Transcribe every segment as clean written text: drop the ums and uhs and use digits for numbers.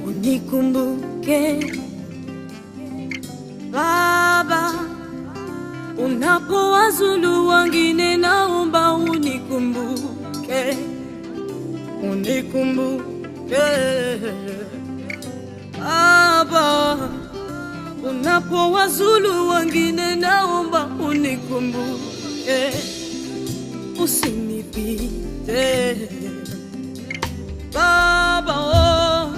Unikumbuke Baba, unapowazulu wengine, naomba unikumbuke, unikumbuke Baba, unapowazulu wengine, naomba unikumbuke, usinipite Baba, oh,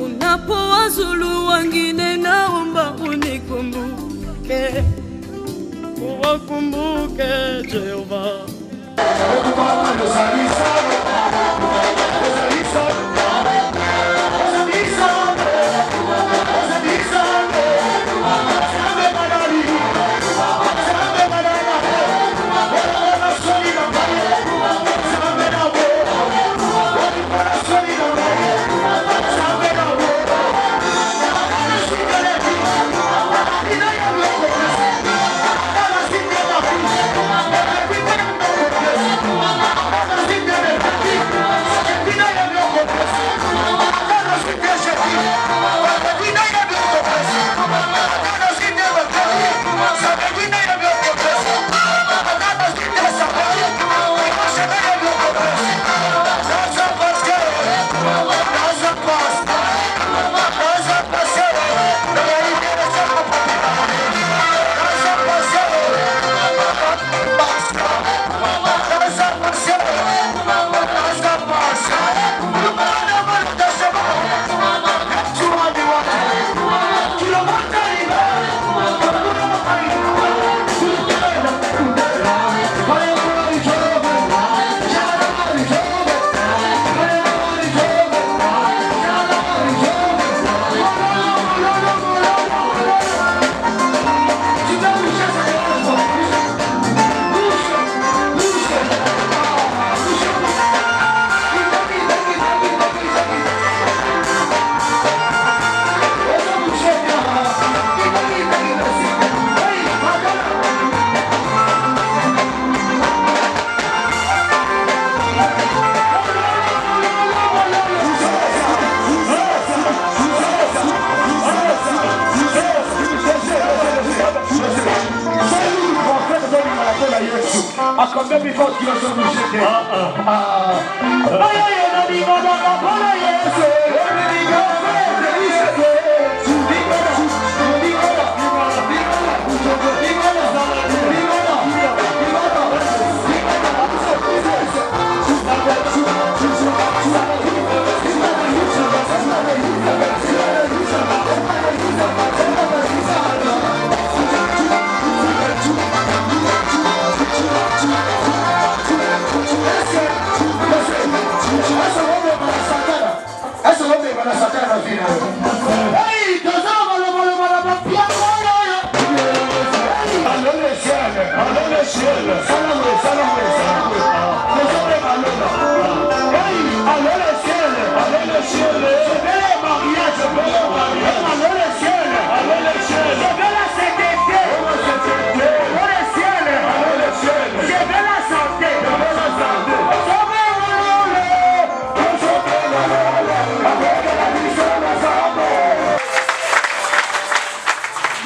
unapowazulu wengine, naomba unikumbuke, uwakumbuke Jehova.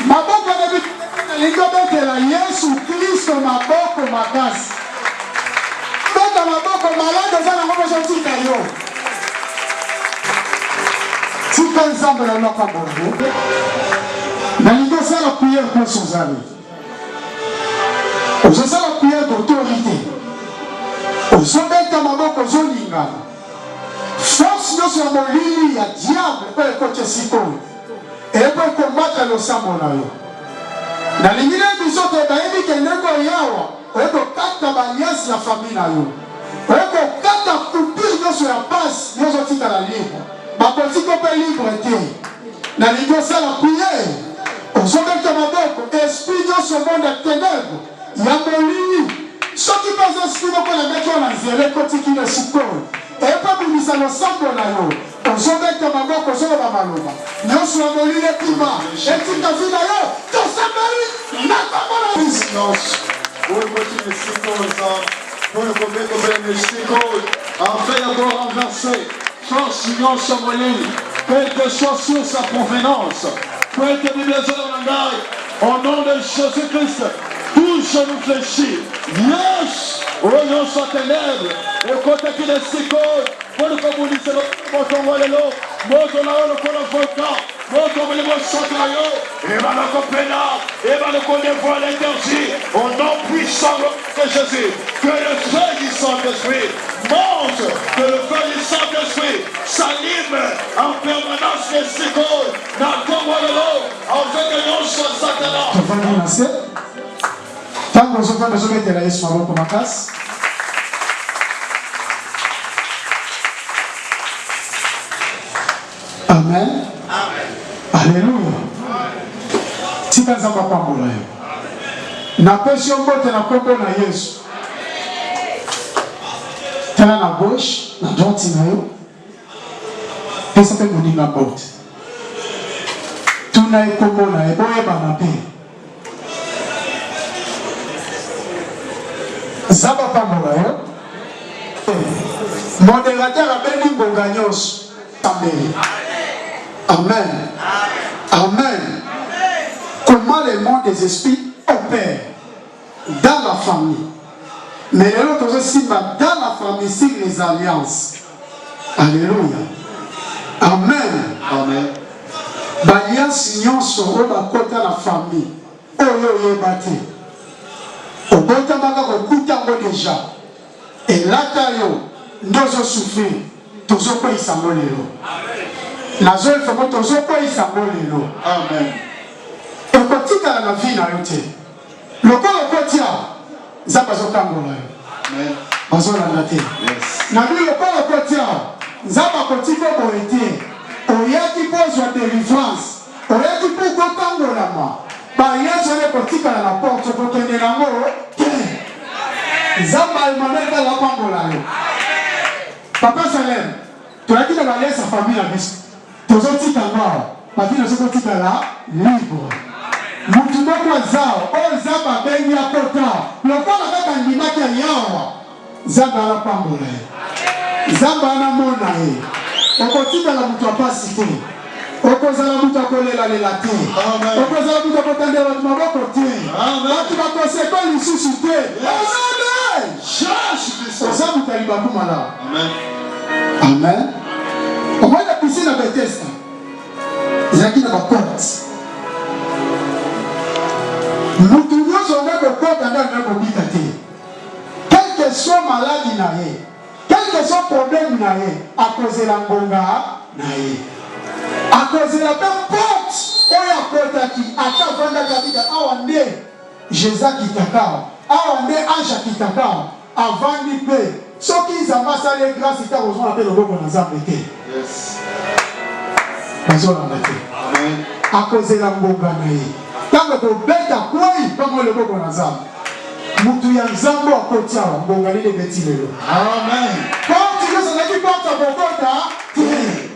Maboko na nalingi obetela Yesu Klisto maboko makasi. Beta maboko, malade oza nango mposo tika yo. Tika Nzambe na yo apambola yo. Nalingi osala prière place ozali. Ozosala prière d'autorité. Ozobeta maboko, ozolingana. Force nyonso ya molili ya diable oyo ekoti esika oyo eko combattre losambo na yo. Nalingi nayebisa yo te bayebi ke ndenge oye awa oye kokata ba alliance ya famille na yo, oye kokata coupure nyonso ya pasi, yo ozotikala libre, bakotika yo pe libre te. Nalingi osala prière, ozobeta maboko, esprit nyonso monde ya tenèbres ya molili, soki pe eza esprit moko elandaki yo na nzela ekoti kino sikoyo, eye pe bimisa losambo na yo. Ozo beta maboko ozo loba maloba nionso ya molili ebima etika vie na yo tosambeli na kombo na Yesu nyonso oyo ekoti na esika oyo Nzambe mpona kobekobela na esika oyo afin ya korenverse force nyonso ya molili. Quelle que soit source ya provenance, po ete Biblia ezoloba na ngai, au nom de Jésus-Christ, tout genou fléchit. Yes! Oyo nyonso ya ténèbres ekotaki na esika oyo mpo na kobundisa motongo lelo, moto na yo lokola volcan, moto molimo santo na yo ebanda kopela, ebanda kodevoile énergie au nom puissant de Jésus. Que le feu du Saint-Esprit monte, que le feu du Saint-Esprit s'allume en permanence esika oyo na ntongo lelo afin que nyonso ya Satana. Tofandi na se ntango ozofanda ozobetela Yesu maboko makasi. Amen. Alléluia. Tika Nzambe apambola yo. Napesi yo mbote na nkombo na Yesu. Tala na gauche, na droite na yo. Pesa mpe moninga mbote. Tuna ye nkombo na ye, boyebana mpe. Nzambe apambola yo. Modérateur abendi ngonga nyonso. Amen. Amen. Amen. Comment le monde des esprits opère dans la famille. Mais lelo tozosimba dans la famille sur les alliances. Alléluia. Amen. Amen. Baalliance nyonso oyo bakota na famille oyo oyeba te, obotamaka kokuta yango deja, elata yo nde ozosouffrir. Tozokweyisa yango lelo. Nazoyefa ngo tozokweyisa yango lelo. Amen. Ekotikala na vie na yo te. Lokola okoti awa, Nzambe azokangola yo. Amen. Bazolanda te. Yes. Na bino lokola okoti awa, Nzambe akotika boye te. Oyaki mpo ozwa delivrance, oyaki mpo okokangolama. Baalliance wana ekotikala na porte, okokende nango te. Nzambe ya Emmanuel kala apambola yo. Papa Salem, toyaki na baalliance ya famille na biso. Tozotika yango awa, bavi na biso totikala libre. Mutu moko aza awa, oyo Nzambe abengi akota awa, lokola kaka andimaki aya awa, Nzambe wana apambola ye, Nzambe wana amona ye. Okotikala moto ya pasi te, okozala moto ya kolelalela te, okozala moto ya kotandela bato maboko te, bato bakoseko lisusu te. Amen. Oza moto ya libaku malamu. Amen. Omoni na piscine ya Bethesda ezalaki na baporte, moto nyonso nde kokota nde alingaki kobika te, quel que soit maladi na ye, quel que soit problème na ye, akozela ngonga na ye, akozela mpe porte oyo akotaki, ata avandaki abika awa nde Jesus akitaka awa, awa nde ange akitaka awa, avandi mpe soki Nzambe asali ye grâce te akozonga mpe loboko na Nzambe te. Yes. Bazolanda te. Amen. Akozela ngonga na ye ntango ekobeta kwei mpango loboko na Nzambe. Mutu ya Nzambe akoti awa ngonga nini ebeti lelo. Amen. Porte nyonso ezalaki porte ya kokota te.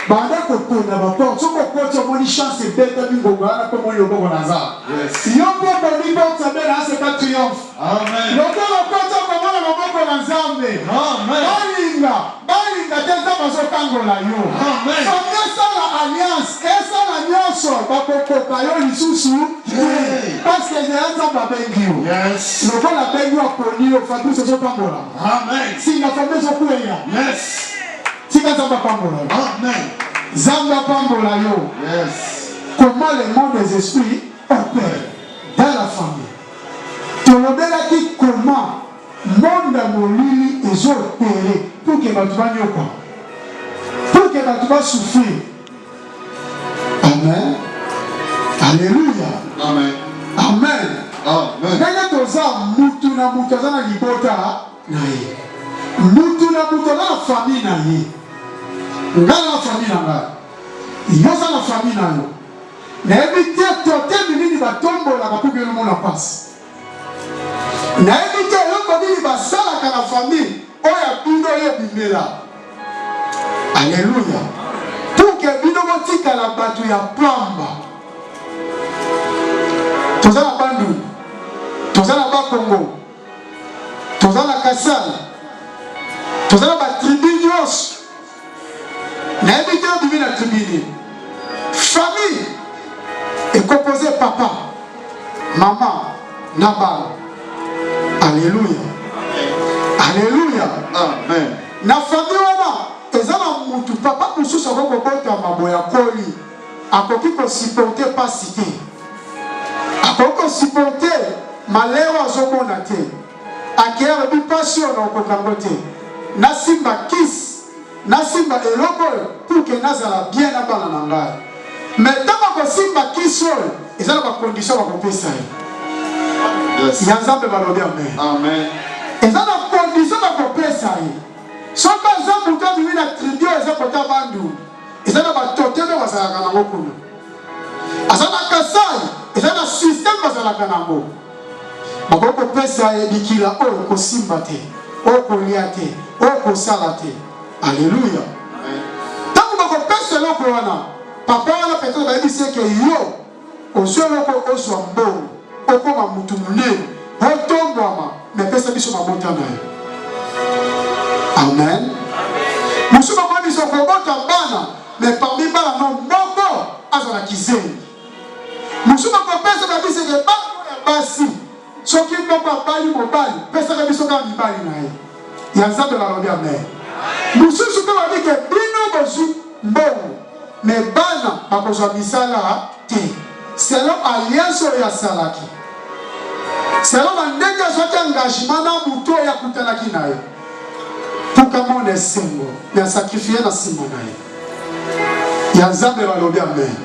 Banda kopona ba porte soki okoti omoni chance ebetami ngonga wana mpe omoni loboko na Nzambe. Yes. Yo mpe oponi porte ya bena aseka triomphe. Amen. Lokola okoti okomona loboko na Nzambe. Amen. Balinga balinga te Nzambe azokangola yo. Amen. Famille esala alliance esala nyonso bakokoka yo lisusu te. Parce que ezala Nzambe abengi yo. Yes. Lokola abengi yo aponi yo Fabrice ozopambola. Amen. Singa famille ezokweya. Yes. Tika Nzambe apambola yo. Amen. Nzambe apambola yo. Yes. Comment le monde des esprits opère dans la famille. Tolobelaki comment monde ya molili ezo opere pour que bato banyokwama, pour que bato ba souffrir. Amen. Alléluia. Amen. Amen. Amen. Ndenge toza mutu na mutu aza na libota na ye, mutu na mutu aza na famille na ye. Ngai na famille na ngai, yo oza na famille na yo. Nayebi te totemi nini batombolaka mpo bino mona pasi. Nayebi te eloko nini basalaka na famille oyo ya bino oyo ebimela. Alléluia. Pour que bino botikala bato ya pamba. Toza na Bandundu, toza na Bakongo, toza na Kasai, toza na batribu nyonso. Nayebi te obimi na tribu nini. Famille ecompose papa, mama na bana. Alleluia, alleluia, amen. Na famille wana eza na mutu papa mosusu akoki kobotama boye akoli, akoki kosupporte pasi te, akoki kosupporte malheur azomona te. Akei alobi mpasi oyo nakokoka yango te, nasimba kisi, nasimba eloko oyo pour que nazala bien na bana na ngai. Mais ntango akosimba kisi oyo eza na ba condition bakopesa ye. Yes. Ya Nzambe balobi amen. Amen. Eza na condition bakopesa ye. Soki aza moto abimi na tribu oyo eza kota Bandundu, eza na ba totem oyo bazalaka nango kuna. Aza na Kasai, eza na système bazalaka nango. Bakoki kopesa ye bikila oyo kosimba te, oyo kolia te, oyo kosala te. Aleluya! Ntango bakopesa eloko wana, papa wana peut-être bayebisi ye ke yo ozwi eloko, ozwa mbongo, okoma mutu monene, otombwama, mais pesa biso mabota na yo. Amen. Mosusu bakoyebisa okobota bana, mais parmi bana no moko azala kizengi. Mosusu bakopesa ba biso ete bana ya basi soki moko abali mobali pesaka biso kaka mibali na ye ya Nzambe balobi amen. Mosusu mpe babi ke bino bozwi mbongo me bana bakozwa misala te selon alliance oyo asalaki, selon na ndenge azwaki engagement na moto oyo akutanaki na ye pukamona esengo ya sakrifie na nsima na ye. Ya Nzambe balobi amen.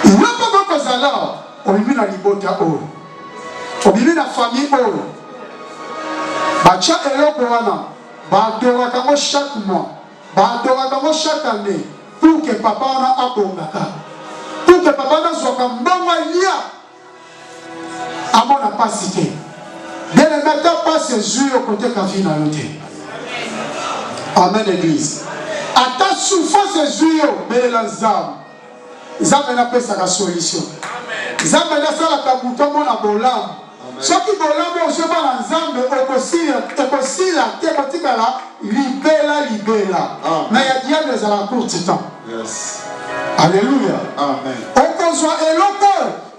Yo mpe okoki kozala obimi na libota oyo, obimi na famille oyo batya eloko wana, baadoraka yango chaque mois, baadoraka yango chaque année pour que papa wana abongaka, pour que papa wana azwaka mbongo alia, amona pasi te. Bien aimé, ata pasi ezwi yo koteka vie na yo te. Amen église. Ata souffrance ezwi yo, belela Nzambe. Nzambe napesaka solution. Nzambe nasalaka moto amona bolamu. Soki bolamu ozwi bana Nzambe okosila, ekosila te, ekotikala libela libela. Na ya diable ezala court temps. Yes. Alléluia. Amen. Okozwa eloko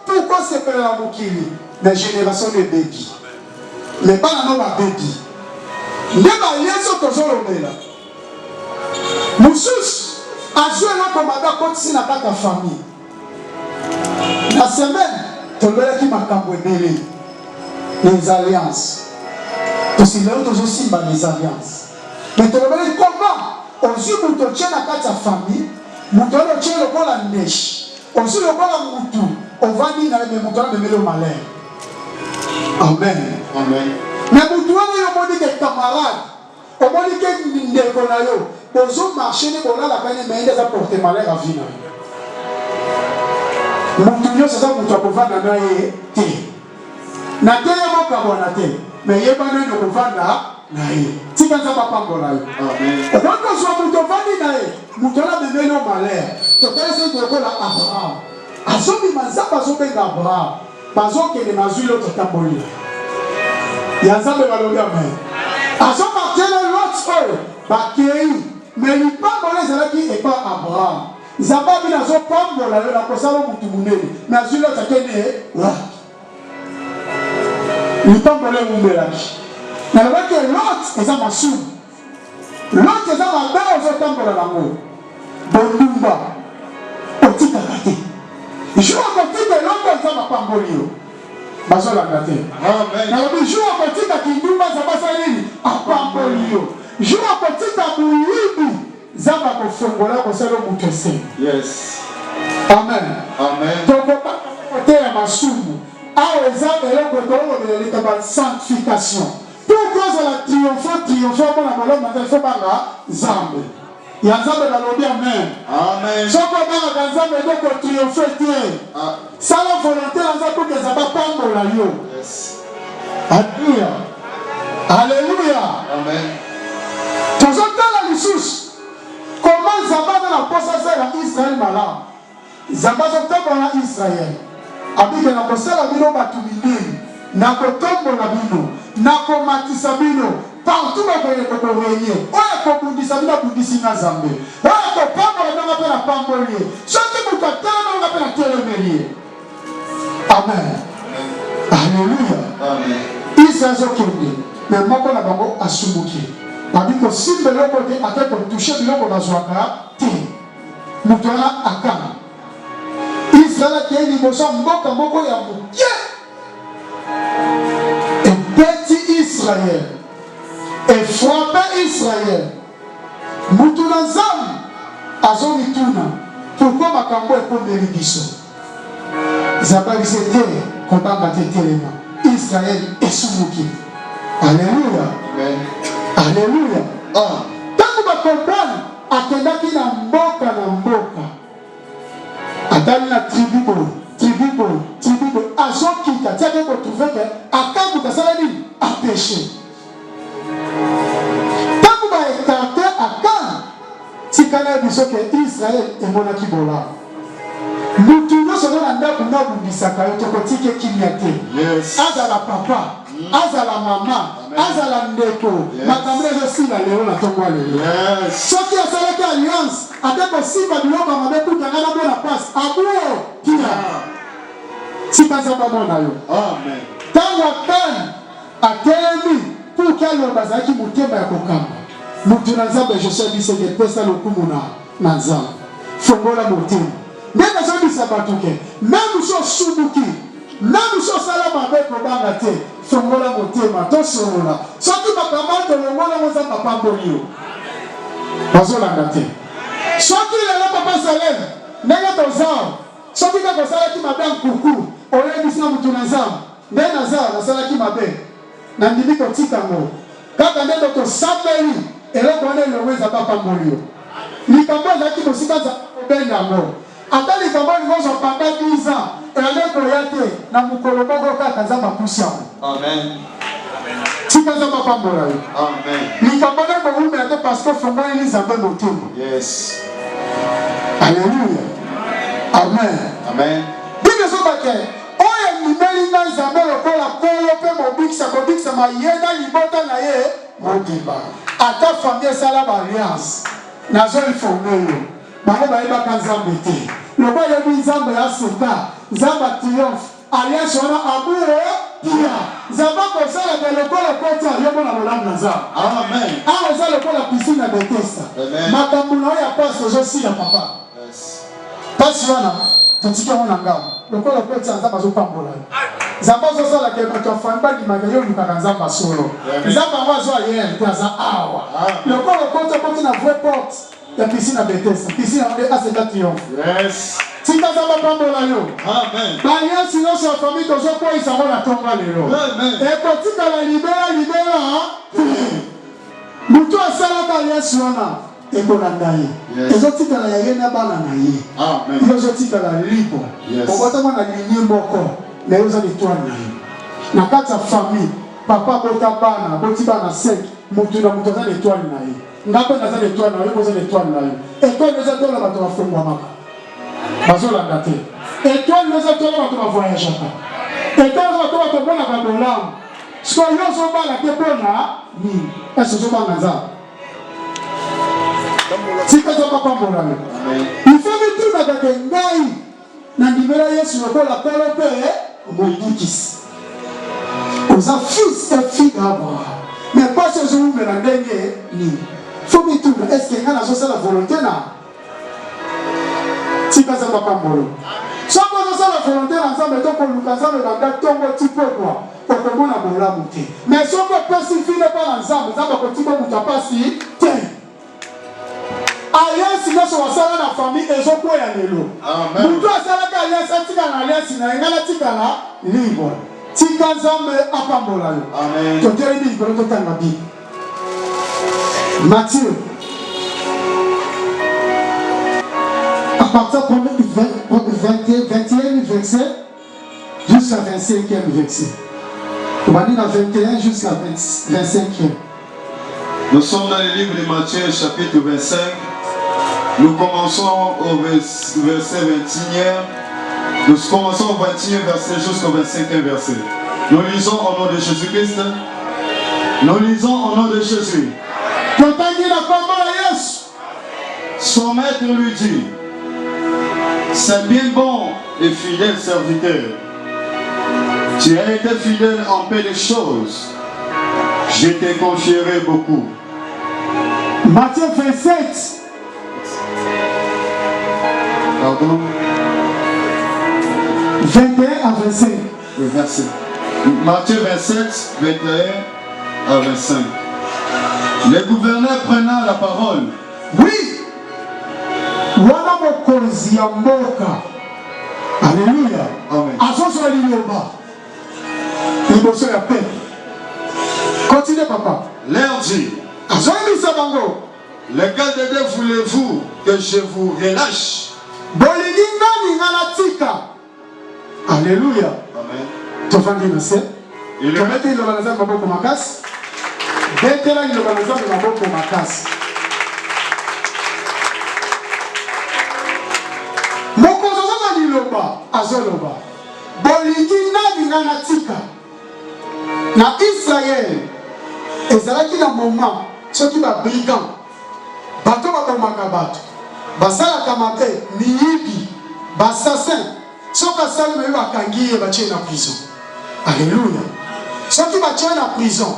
mpo kosepela na mokili na generation no ebebi. Me bana no babebi. Nde ba Yesu tozolobela. Mosusu azwi eloko mabe akotisi na kati ya famille. Na semaine tolobelaki makambo ebele, les alliances. Tosi lelo tozosimba les alliances. Mais tolobelaki comment ozwi moto otie na kati ya famille, moto wana otie lokola neche, ozwi lokola mutu ovandi na ye, mais moto wana amemeli yo malheur. Amen. Amen. Mais moto wana yo omoni ke camarade, omoni ke ndeko na yo, bozo marche ne bolalaka ne, mais ye nde aza porte malheur ya vie na yo. Moto nyonso aza moto akovanda na ye te. Na te ye bokabwana te, mais yeba nani okovanda na ye. Tika Nzambe apambola yo. Amen. Okoki kozwa moto ovandi na ye, moto wana amemeli yo malheur. Totalisi lokola Abraham azobima, Nzambe azobenga Abraham, bazokende nazwi Lot atamboli na ye. Ya Nzambe balobi amen. Azomartele Lot oyo bakei, me lipamboli ezalaki epa Abraham. Nzambe abi nazopambola yo, nakosala motu monene, me azwi Lot akende wapi? Lipamboli ewumelaki. Nalobaki Lot eza masumu, Lot eza mabe ozotambola nango, bondumba otikaka te. Jour okotika eloko Nzambe apamboli yo, bazolanda te. Nalobi jour okotika kindumba Nzambe asali nini? Apamboli yo. Jour okotika moyibi Nzambe akofongola akosala yo moto esengo. Yes. Amen. Amen. Tokobaka koteya masumu awa eza eloko tokolobela likambo ya sanctification. Pour kozala triomphant, triomphant mona bolamu na Nzambe, faut banga Nzambe. Ya Nzambe balobi amen. Amen. Soki obangaka Nzambe nde okotriomphe te. Ah. Sala volonté na Nzambe pour que Nzambe apambola yo. Yes. Alléluia. Alléluia. Amen. Tozotala lisusu koma Nzambe aza na mposa asala Israël malamu. Nzambe azotambola na Israël. Abike na kosala bino bato minene, na kotombola bino, na komatisa bino partout bokoye kokorenye. Oyo akobundisa bino abundisi nga Nzambe, oyo akopambola bino nga mpe na napamboli ye. Soki moto atelemeli nga mpe natelemeli ye. Amen. Alleluia. Amen. Israel azokende me moko na bango asumuki. Babi kosimba eloko te, ake kotouche biloko bazwaka te. Moto wana akanga. Israel akei liboso ya mboka moko ya moke ebeti Israel, efrape Israel. Mutu na Nzambe azomituna pourquoi makambo ekomeli biso. Nzambe ayebisi ye te, kobanga te, telema. Israel esumuki. Alleluia. Alleluia. Ah. Tango ba comprendre, akendaki na mboka na mboka. Atali na tribu boye, tribu boye, tribu boye, azokita ti ake ko trouver que Akan moto asala nini? A peche. Tango ba ecarte Akan, tika nayebisa yo que Israël emonaki bolamu. Mutu nionso aza na ndaku nde abundisaka yo, tokotika ye kimia te. Yes. Azala papa, azala mama, azala ndeko, makambo naye ezosila lelo na tongo ya lelo. Yes. Soki asalaki alliance, ake kosimba biloko ya mabe kuta ngai namona pasi, abuo tia. Tika Nzambe amona yo. Amen. Tango Akan atelemi pour que aloba azalaki motema ya kokanga. Mutu na Nzambe Josué ayebisi ye ke pesa lokumu na na Nzambe. Fongola motema. Nde nazoyebisa batu ke meme si osumuki, meme si osala mabe kobanga te, fongola motema tosolola. Soki makambo wana tolongoli yango Nzambe apamboli yo. Bazolanda te. Soki lelo papa Salem ndenge toza awa soki kaka osalaki mabe ya nkuku oyebisi na mutu na Nzambe nde naza awa nasalaki mabe nandimi kotika ngo Kaka nde to tosambeli eloko wana elongwe Nzambe apamboli yo. Likambo ezalaki mosika Nzambe akobenda yango. Ata likambo olingi ozwa pendant 10 ans eyande koya te na mokolo moko kaka Nzambe apusi yango. Amen. Tika Nzambe apambola yo. Amen. Likambo wana ekowumela te parce que ofongoleli Nzambe motema. Yes. Alléluia. Amen. Amen. Bible ezoba ke Oyo andimeli ngai Nzambe lokola Nkolo mpe Mobikisi akobikisama ye na libota na ye mobimba. Ata famille esala ba alliance, nazo informer yo, bango bayebaka Nzambe te. Lokola oyebi Nzambe ya seka, Nzambe ya triomphe, alliance wana abuo pia. Nzambe akosala te lokola okoti awa, yo mona bolamu na Nzambe. Amen. Awa eza lokola piscine ya Bethesda. Amen. Makambo na yo ya pasi ezosila papa. Yes. Pasi wana totiki yango na ngambo. Lokola okotisa Nzambe azopambola yo. Nzambe azosala ke bato ya famille bandimaka yo olukaka Nzambe ya solo. Nzambe yango azo ailleurs te aza awa. Lokola okoti okoti na vraie porte ya piscine ya Bethesda. Piscine yango nde ACK Triomphe. Yes. Tika Nzambe apambola yo. Amen. Ba alliance nyonso ya famille tozokweyisa yango na tongo ya lelo. Amen. Ekotikala libela libela te. Moto asalaka alliance wana ekolanda ye. Yes. Ezotikala ya ye na bana na ye. Amen. Yo ozotikala libre. Yes. Obotama na lignée moko, mais yo oza l'étoile na yo. Na kati ya famille, papa abota bana, aboti bana 5, mutu na mutu aza na étoile na ye. Nga mpe naza na étoile na yo, oza na étoile na yo. Étoile eza étoile ya bato bafongwamaka. Bazolanda te. Étoile eza étoile ya bato bavoyageaka. Étoile eza bato bato bamonaka bolamu. Sikoyo yo ozobala te pona nini? Est-ce ozobanga Nzambe? Tika Nzambe apambola yo. Il faut mitunaka ke ngai nandimela Yesu lokola Nkolo mpe Mobikisi. Oza fils et fille d'Abraham. Mais pasi ozowumela ndenge nini? Faut mituna, est-ce que ngai nazosala volonté na Tika Nzambe apambola yo. Soki ozosala volonte na Nzambe to koluka Nzambe banda tongo ti pokwa, okomona bolamu te. Mais soki opesi vie epa na Nzambe, Nzambe akotika yo moto ya pasi te. Alliance nionso basala na famille ezokweya lelo. Moto asalaka alliance atikala na alliance na ye, ngai natikala libre. Tika Nzambe apambola yo. Totelemi likolo totanga Bible. Matthieu, à partir du 21e verset jusqu'à 25e verset. Obandi na 21 jusqu'à 25e. Nous sommes dans le livre de Matthieu, chapitre 25. Nous commençons au verset 21e. Nous commençons au 21e verset jusqu'au 25e verset. Nous lisons au nom de Jésus-Christ. Nous lisons au nom de Jésus. Totangi na kombo ya Yesu. Son maître lui dit. C'est bien bon et fidèle serviteur. Tu as été fidèle en peu de choses. Je te confierai beaucoup. Matthieu 27. Pardon. 21 à 25. Oui, merci. Matthieu 27, 21 à 25. Le gouverneur prenant la parole. Oui. Wana mokonzi ya mboka. Alléluia. Amen. Azozwa liloba liboso ya peuple. Continue papa. Leur dit. Azoyebisa bango. Lequel de deux voulez-vous que je vous relâche? Bolingi nani nga natika? Alléluia. Amen. Tofandi na se. Tobeti liloba na Nzambe maboko makasi. Betela liloba na Nzambe maboko makasi. Mokonzi aza na liloba, azoloba. Bolingi nani nga natika? Na Israël ezalaki na moment soki ba brigands bato babomaka bato basalaka mabe miyibi ba assassin soki asali mabe bakangi ye batie na prison aleluya soki batie na prison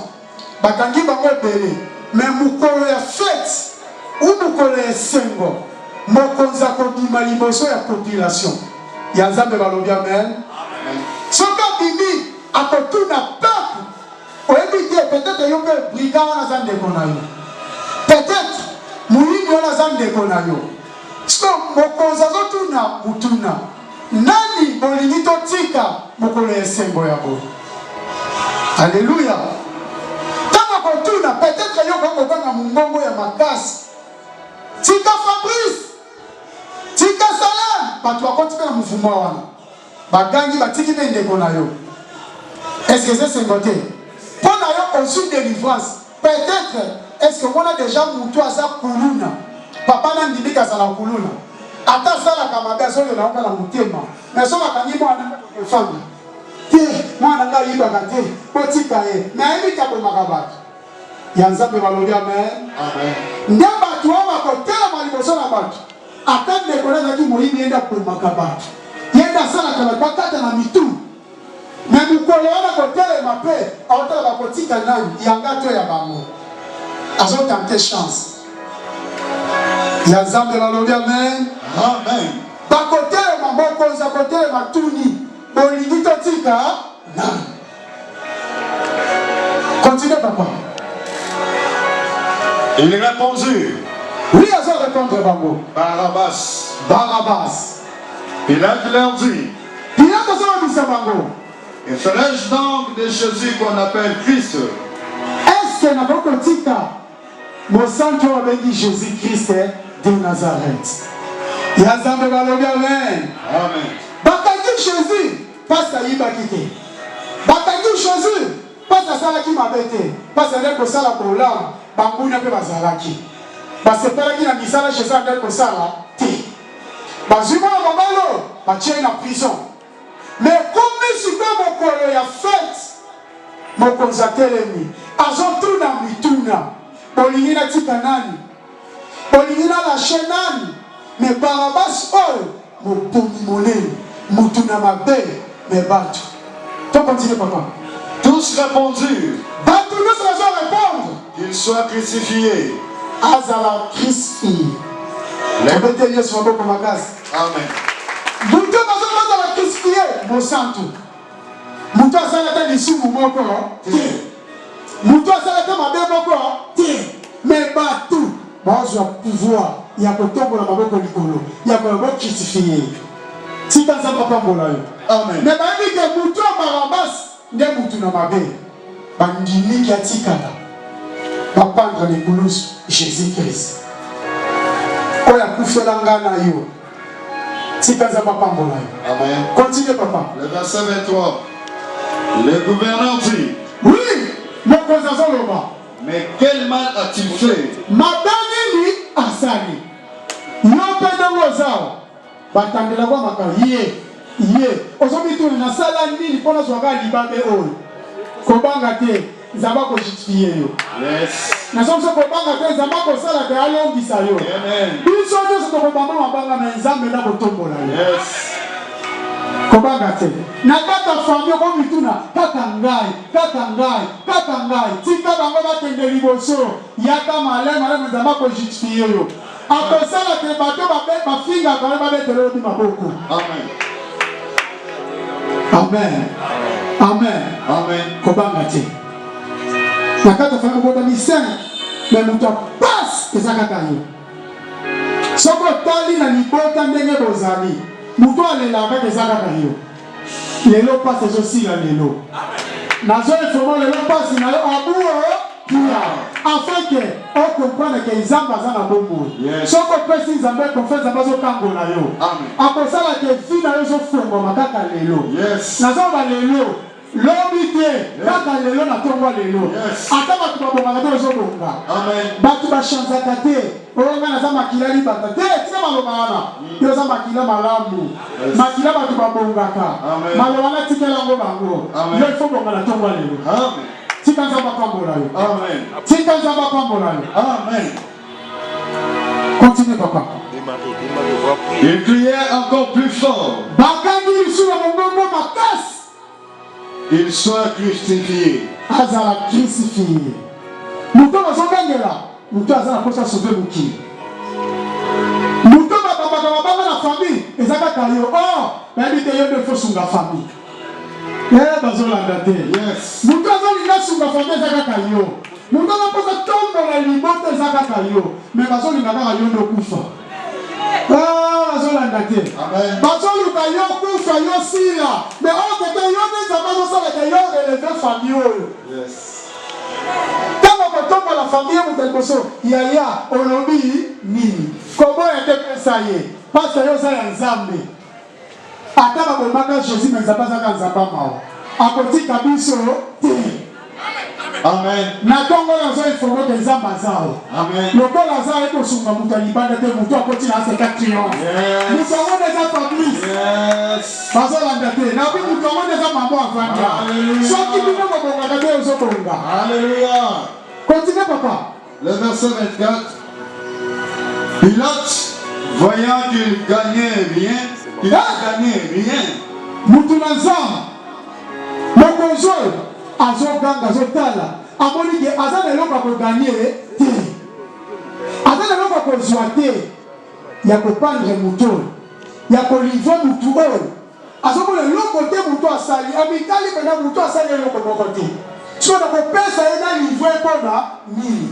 bakangi bango ebele me mokolo ya fete ou mokolo ya esengo mokonzi akobima liboso ya population ya nzambe balobi amen soki abimi akotuna peuple Oyebi te, peut-etre yo mpe brigand wana aza ndeko na yo. Peut-etre moyibi wana aza ndeko na yo. Sikoyo mokonzi azotuna motuna, nani bolingi totika mokolo ya esengo ya boye? Aleluya! Ntango akotuna, peut-etre yo okoki koganga mongongo ya makasi, tika Fabrice, tika Salem. Bato bakoti mpe na muvuma wana. Bagangi batiki mpe ndeko na yo. Est-ce que eza esengo te? Mpo na yo ozwi delivrance. Peut-être est-ce que omona dejà mutu aza kuluna? Papa na ndimi kazala kuluna. Ata asalaka mabe azolela yango kaka na motema. Mais soki bakangi mwana efanda te, mwana nga ayibaka te, botika ye. Mais ayebi te abomaka bato. Ya Nzambe balobi amen. Amen. Nde bato oyo bakotelema liboso na bato, ata ndeko na azalaki moyibi, ye nde abomaka bato, ye nde asalaka bato bakata na mitu. Me mokolo wana kotelema mpe aotala bakotika nani, yanga to ya bango. Azotante chance ya Nzambe balobi amen. Amen. Bakotelema, mokonzi akotelema, tuni bolingi totika nani? Continue papa. Il répondit. Oui, azo répondre bango. Barabbas. Barabbas. Pilate leur dit. Pilate azolobisa bango. Et ferai-je donc de Jésus qu'on appelle Christ? Est-ce que nakoki kotika mosantu oyo babengi Jésus Christ de Nazareth? Ya Nzambe balobi amen. Amen. Bakangi Jésus Pasi ayibaki te. Bakangi Jesus pasi asalaki mabe te. Pasi azalaki kosala bolamu, banguna mpe bazalaki. Basepelaki na misala Jesus azalaki kosala te. Bazwi mwana mobali oyo, batie ye na prison. Mais ekomi sikoyo mokolo ya fete, mokonzi atelemi, azotuna mituna, bolingi natika nani? Bolingi na lache nani? Mais Barabas oyo mobomi monene, mutu na mabe, mais batu. To continue papa. Tous répondirent. Batu nyonso bazo répondre. Qu'il soit crucifié. Azala crucifié. Tobeteli Yesu maboko makasi. Amen. Mutu bazo bazala crucifié mosantu. Mutu asala ata lisumu moko te. Mutu asala ata mabe moko te. Mais batu bazwa pouvoir ya kotombola maboko likolo ya koya bo crucifie ye. Tika Nzambe apambola yo. Amen. Mais bayebi ke mutu ya Barabbas nde mutu na mabe. Bandimiki atikala ba pendre na ekulusu Jesus Christ oyo akufela nga na yo. Tika Nzambe apambola yo. Amen. Continue papa. Le verset 23. Le gouverneur dit. Oui, mokonzi azoloba. Mais quel mal a-t-il fait? Mabe nini asali? Yo mpe ndenge oza awa, batandelaka makambo ye ye ozomituna nasala nini mpo nazwa kaka libabe oyo? Kobanga te, Nzambe akojustifie yo. Yes. Nazo biso kobanga te, Nzambe akosala te alongisa yo. Amen. Biso nyonso tokobamba mabanga me Nzambe nde akotombola yo. Kobanga te. Na kati ya famille okomituna, kaka ngai, kaka ngai, kaka ngai. Tika bango bakende liboso. Yaka maleme maleme Nzambe ako justifier yo. Akosala te bato bafingaka yo babetela yo maboko. Amen. Amen. Amen. Amen. Kobanga te. Na kati ya famille obotami 5 mais moto ya pasi eza kaka yo. Soki otali na libota ndenge bozali, moto alelaka kaka eza kaka yo. Lelo pasi ezosila lelo. Nazo informe lelo pasi na yo abuo kia afin que o comprendre que Nzambe aza na bomoi. Soki opesi Nzambe confiance, Nzambe azokangola yo. Akosala que vie na yo ezofongwama kaka lelo. Nazoloba lelo. Lobi te, kaka lelo na tongo ya lelo. Ata batu babongaka te ozo bonga. Batu ba chanzaka te. Oh nga naza makila libata te, tika maloba wana. Yo oza makila malamu. Makila batu babongaka. Maloba wana tikela yango bango. Yo il faut bonga na tongo ya lelo. Tika Nzambe apambola yo. Tika Nzambe apambola yo. Continue papa. Ils criaient encore plus fort. Bagangi lisusu na mongongo makasi. Il soit crucifié. Azala crucifié. Moto bazogangela, moto aza na posa sauver mokili. Moto babambaka mabanga na famille eza kaka yo. Oh, bayebi te yo nde faut sunga famille. Eh, bazolanda te. Yes. Moto azolinga sunga famille eza kaka yo. Moto aza mposa tombola libota eza kaka yo. Mais bazolinga kaka yo nde okufa. Ah, bazolanda te. Bazoluka yo kufa yo sila. Mais oyo kete yo nde Nzambe azosalaka yo releve famille oyo. Yes. Ntango okotombola famille ye moto ya liboso, yaya olobi nini? Koboya te, pesa ye. Pasta yo oza ya Nzambe. Ata babomaka Jesus mais Nzambe azaka Nzambe ya mawa. Akotika biso te. Amen. Na tongo oyo azo informe ke Nzambe aza awa. Amen. Lokola aza aye kosunga moto ya libanda te, moto akoti na aseka triomphe. Yes. Moto yango nde eza Fabrice. Yes. Bazolanda te. Nabi moto yango nde eza mama avandi awa. Alléluia. Soki bino bobongaka te ozobonga. Alléluia. Continue papa. Le verset 24. Pilate, voyant qu'il gagnait rien, qu'il ne gagnait rien. Mutu na nzambe mokonzi oyo azoganga azotala amoni ke aza na eloko ya koganye te aza na eloko ya kozwa te ya kopandre moto oyo ya kolivre motu oyo Azomona eloko te mutu asali amitali pena mutu asali eloko moko te sikoyo nakopesa ye na livre pona nini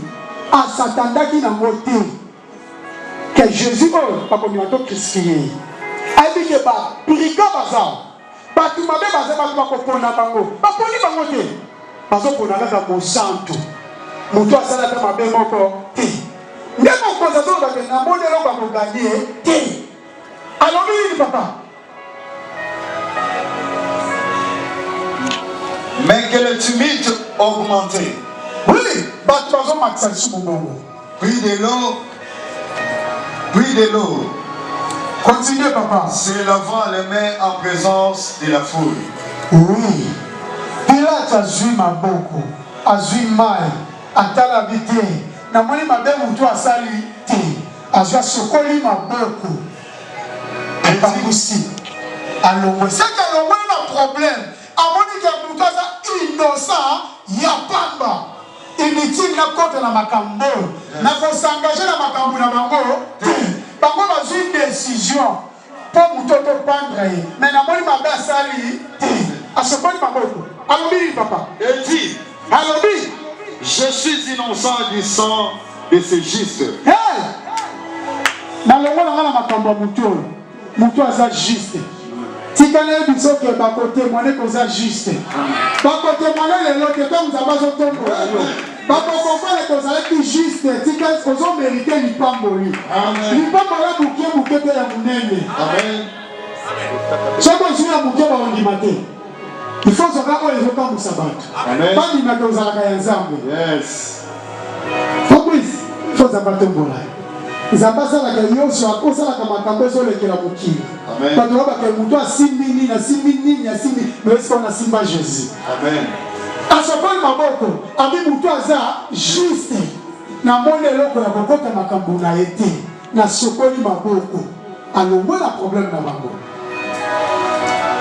asatandaki nango te ke Jesus oyo bakondima to crucifie ye ayebi ke ba brigand baza batu mabe baza batu bakopona bango baponi bango te bazopona kaka mosantu mutu asala ata mabe moko te nde mokonzi azoloba ke namoni eloko akoganye te Alobi nini papa? Mais que le tumulte augmentait. Oui, bato bazomatisa lisusu mongongo. Pris de l'eau, pris de l'eau. Continue papa. Se lavant les mains en présence de la foule. Oui. Pilate azwi maboko, azwi mai, atala bi te. Namoni mabe motu asali te. Azwi asokoli maboko apangusi alongwe seke alongwe na problème amoni ke mutu aza innocent ya pamba inutile nakota na makambo oyo nakosengage na makambo na bango te bango bazwi decision mpo moto oyo topandre ye me namoni mabe asali te asokoli maboko alobi nini papa Edi alobi je suis innocent du sang de ce juste hey! nalongola nga na makambo ya moto oyo moto aza juste tika nayebi biso ke bakotemwane koza juste bakotemwane lelo te ntango nzambe azotombola yo Bakokomprendre que ozalaki juste, tika ozo merite lipamboli. Lipamboli ya moke moke te ya monene. Soki ozwi ya moke bakondima te. Il faut ozwaka oyo ezokamwisa bato. Bandima ke ozalaka ya Nzambe. Yes. Fabrice, faut Nzambe atombola yo. Nzambe asalaka nyonso, osalaka makambo ezolekela mokili. Bato babaka moto asimbi nini, asimbi nini, asimbi, mais esika wana asimba Jesus. Amen. Asokoli maboko, abi mutu aza juste. Namoni eloko ya kokota makambo na ye te. Nasokoli maboko. Alongwe na problème na bango.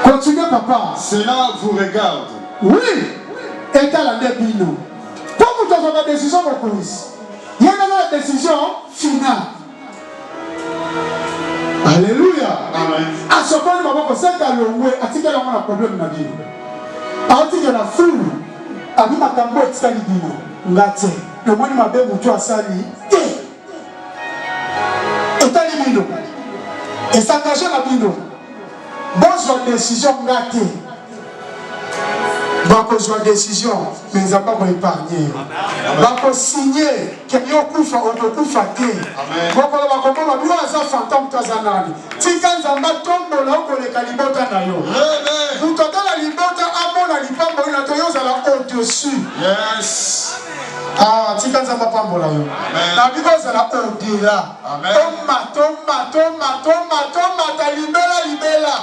Continue papa. Cela vous regarde. Oui, etala nde bino. Mpo moto azwaka decision mokonzi, ye nde aza na decision finale. Alléluia. Amen. Asokoli maboko seke alongwe atikeli yango na problème na bino. Aotikela fulu abi makambo etikali bino nga te. Namoni mabe moto asali te. Etali bino. Esengage na bino. Bozwa decision nga te. Bakozwa decision mais Nzambe ako épargner yo. Bako signer que yo kufa okokufa te. Mokolo bakomona bino aza fantôme to aza nani. Tika Nzambe atombola yo koleka libota na yo. Moto atala libota amona lipamboli na to yo ozala au-dessus. Yes. Ah, tika Nzambe apambola yo. Na bino ozala au-delà. Omata, omata, omata, omata, omata libela libela.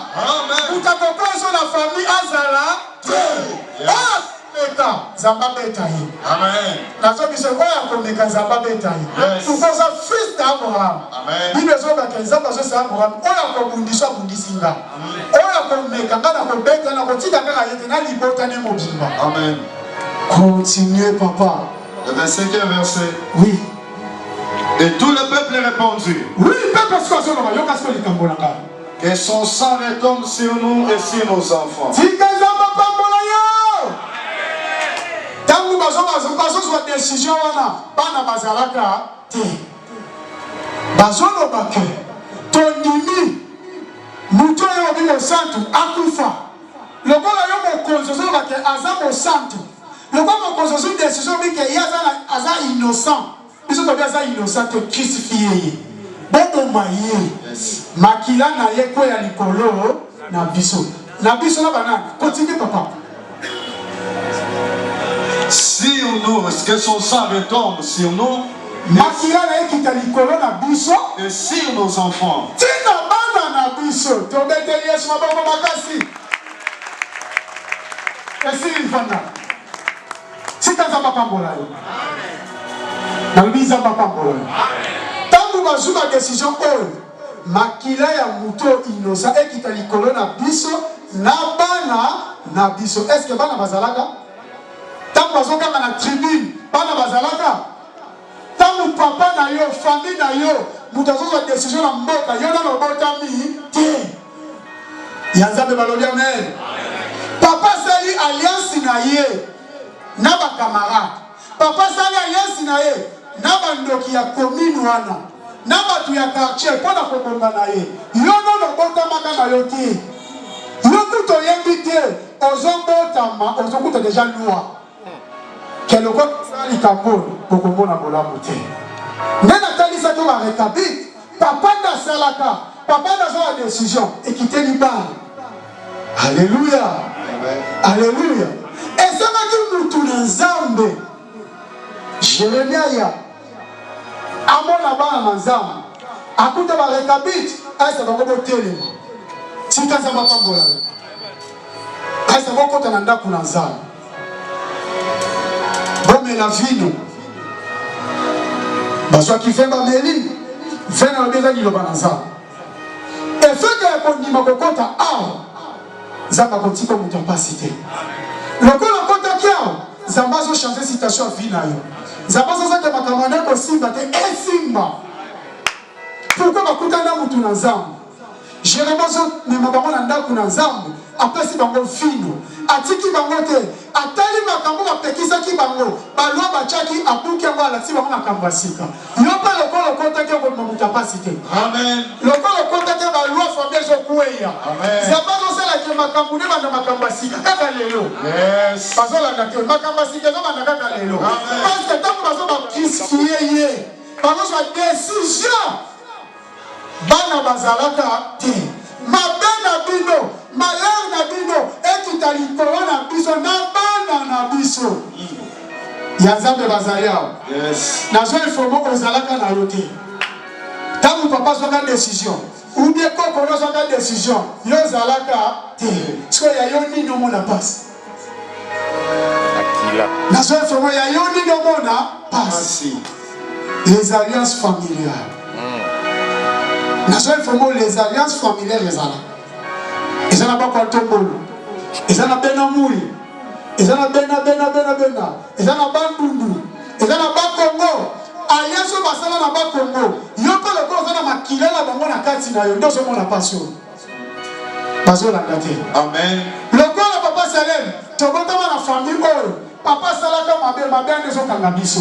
Moto akokoso na famille azala te. Oyo akomeka Nzambe abeta ye. Nazo biso oyo akomeka Nzambe abeta ye. Pourquoi oza fils d'Abraham? Bible ezobaka Nzambe azosala Abraham oyo akobundisa abundisi nga. Oyo akomeka nga nakobeta nakotika kaka ye te na libota ne mobimba. Amen. Continue papa. Le 25e verset. Oui. Et tout le peuple répondit. Oui, peuple sikoyo azoloba yoka sikoyo likambo na ngai. Que son sang retombe sur nous et sur nos enfants. Tika Nzambe apambola yo. Ntango bazozwa decision wana bana bazalaka te. Bazoloba ke tondimi moto oyo obi mosantu akufa. Lokola yo mokonzi ozoloba ke aza mosantu, lokola mokonzi ozwi decision obi ke ye aza, aza innocent, biso tobi aza innocent te, crucifie ye, boboma ye, makila na ye kweya likolo na biso na biso na banani. Continue papa. Sur nous, que son sang retombe sur nous. Makila na ye kita likolo na biso. Et sur nos enfants. Tina bana na biso. Tobeteli Yesu maboko makasi. Esili fanda. Tika Nzambe apambola yo. Nalobi Nzambe apambola yo. Ntango bazwi ba decision oyo, makila ya moto innocent ekita likolo na biso na bana na biso. Est-ce que bana bazalaka? Ntango bazokanga na tribune, bana bazalaka? Ntango papa na yo, famille na yo, moto azozwa decision na mboka, yo nano obotami te. Ya Nzambe balobi amen. Papa asali alliance na ye na ba camarade. Papa asali alliance na ye na bandoki ya commune wana, na bato ya quartier mpo na kobonga na ye. Yo nano obotamaka na yo te. Yo kutu oyebi te, ozobotama ozokuta deja loi. Ke lokola osala likambo oyo, okomona bolamu te. Nde natalisaki yo ba Rekabite, papa nde asalaka, papa nde azwaka decision, ekiteli bana. Alleluia, alleluia. Ezangaki mutu na Nzambe. Jeremie aya amona bana na Nzambe, akuta ba Rekabite, ayesa bango botelema. Tika Nzambe apambola yo. Ayesa bokota na ndako na Nzambe. Bomela vino. Bazwaki vin bameli. Vin nalobi eza liloba na Nzambe. Efeke ya kondima kokota awa, Nzambe akotika moto ya mpasi te. Lokola okotaki awa, Nzambe azo changer situation ya vie na yo. Nzambe azozaka makambo na ekosimba te, esimba. Pourquoi bakutani na moto na Nzambe? Jeremie azomema bango na ndako na Nzambe, apesi bango vino, atiki bango te, atali makambo bapekisaki bango, balwa batiaki, abuki yango, alakisi bango makambo ya sika. Yo mpe lokola okotaki okobima moto ya pasi te. Amen. Lokola okotaki balwa famille ezokweya. Amen. Nzambe azosala ke makambo nde banda makambo ya sika kaka lelo. Yes. Bazolanda te makambo ya sika ezobanda kaka lelo. Amen. Parce que ntango bazo bacrucifie ye, bazozwa decision. Bana bazalaka te. Mabe na bino, malheur na bino ekita likolo na biso na bana na biso. Ya Nzambe bazali awa. Yes. Nazo informe ozalaka na yo te. Tango papa azwaka decision ou bien koko no azwaka decision, yo ozalaka te. Sikoyo ya yo nini omona pasi? Akila. Nazo informe ya yo nini omona pasi? Les alliances familiales. Nazo informe les alliances familiales ezala. Eza Eza na bakwa ntombolo, eza na bena mui, eza na bena bena bena bena, eza na bandundu, eza na bakongo. Alliance oyo basala na bakongo, yo mpe lokola oza na makila na bango na kati na yo, nde ozomona mpasi oyo. Bazolanda te. Amen. Lokola papa Salem, tobotama na famille oyo papa asalaka mabe, mabe wana ezokanga biso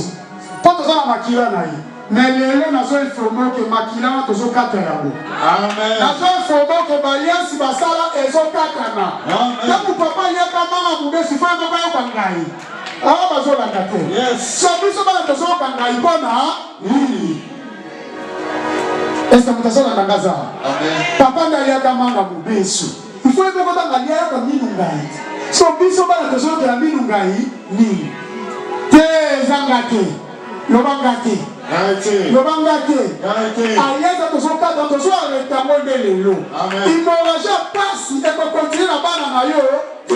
mpo toza na makila na ye. Mais lelo nazo informe ke makila wana tozokata yango. Amen. Nazo informe ke baliansi basala ezokatana. Ntango papa aliaka manga mobesu, fo ye moko ayoka ngai. Awa bazolanda te. Yes. So biso bana tozoyoka ngai mpo na nini? Est-ce que moto azolanda nga aza? Amen. Papa nde aliaka manga mobesu. Il faut ye moko ntango alia ayoka minu ngai. So biso bana tozoyokela minu ngai nini? Te, eza nga te. Loba nga te. Ngai te. Loba nga te. Ngai te. Alliance tozokata, tozo arrete yango nde lelo. Amen. Hémorragie ya pasi ekokontinue na bana na yo te.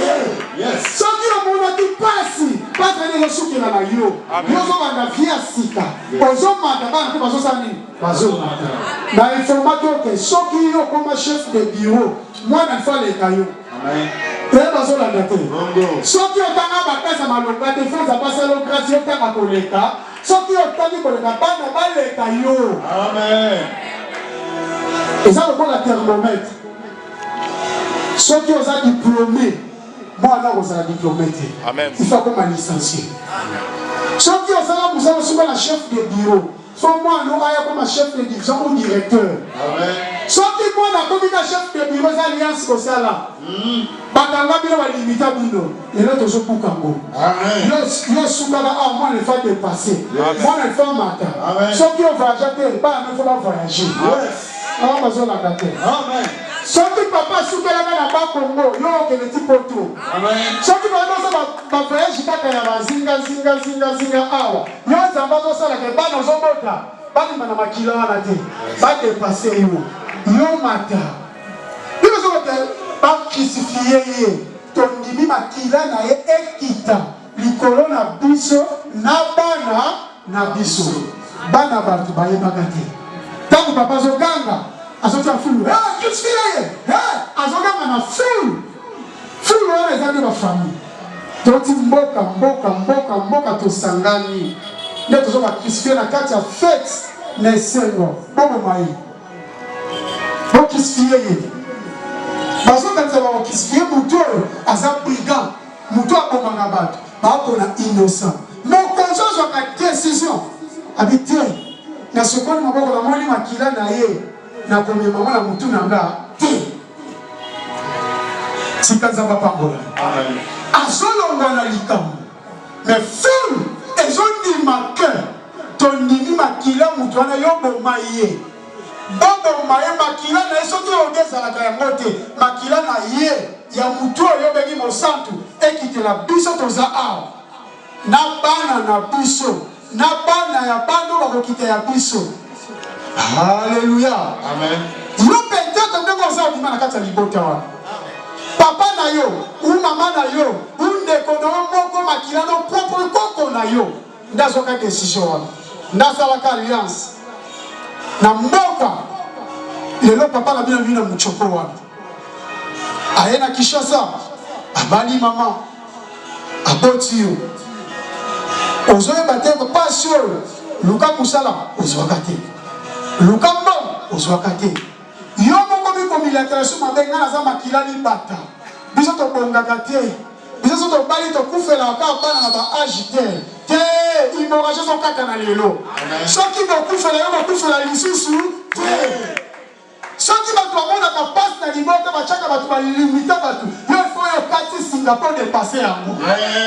Yes. Soki omonaki pasi, pasi wana ezosukela na yo. Yo ozobanda vie ya sika. Ozomata, bana mpe bazosala nini? Bazomata. Na informaki yo ke soki yo okoma chef de bureau, mwana il faut aleka yo. Amen. Te, bazolanda te. Bongo. Soki otanga bakasi ya malonga te, faut Nzambe asala yo grâce, yo otanga koleka. Soki otangi koleka, bana baleka yo. Amen. Eza lokola thermomètre. Soki oza diplômé, mwana akozala diplômé te. Amen. Il faut akoma licencié. Soki osala mosala osuka na chef de bureau, faut mwana aya koma chef de division ou directeur. Amen. Soki mwana akomi ka chef de bureau, eza alliance kosala. Bakanga bino, balimita bino. Lelo tozobuka ngo. Amen. Yo sukaka awa, mwana il faut dépasser. Yes. Mwana il faut mata. Amen. Soki o voyage te, bana il faut ba voyager. Yes. Awa bazolanda te. Amen. Soki papa asukelaka na Bakongo, yo okende ti poto. Amen. Soki bana oza ba voyage kaka ya bazinga zinga zinga zinga awa, yo Nzambe azosalaka bana ozobota balima na makila wana te, ba dépasser yo, yo mata. Bino ozobota ba crucifier ye, tondimi makila na ye ekita likolo na biso na bana na biso. Bana bato bayebaka te. Ntango papa azoganga, azotia fulu, hey, crucifier ye, hey, azoganga na fulu. Fulu wana eza nde bafamille. Toti mboka mboka mboka mboka tosangani nde tozoka crucifier na kati ya fete na esengo. Boboma ye, bocrucifier ye. Bazokanisa bakocrucifier motu oyo aza brigand, motu abomaka bato, bakona innocent. Mokonzi azwaka décision, abi te, nasokoli maboko, namoni makila na ye, nakomema ngo na motu na nga te. Tika Nzambe apambola. Amen. Azolongwa na likambo, mais foule ezondima ke tondimi makila motu wana, yo boma ye, boboma ye, makila na ye. Soki oyo ezalaka yango te, makila na ye ya motu oyo obengi mosantu ekitela biso, toza awa na bana na biso, na bana ya bana oyo bakokita ya biso. Halleluya. Amen. Yo peut-être ndenge oza obima na kati ya libota wana, papa na yo ou mama na yo ou ndeko na yo moko, makila no propre koko na yo nde azwaka décision wana, nde asalaka alliance na mboka. Lelo papa na bino na muchoko wana aye na Kinshasa, abali mama, aboti yo, ozoyeba te pasi oyo. Luka mosala ozwaka te, luka mbongo ozwaka te, yo moko mikomilatela so mabe. Ngai naza makila libata, biso tobongaka te, biso so tobali tokufelaka kaka bana na ba age te te. Hémorragie ezokata na lelo. Soki bokufela yo, bokufela lisusu te. Soki bato bamonaka mpasi na libota, batiaka bato, balimita bato, yo ifo oyo okati singa mpo dépasse yango.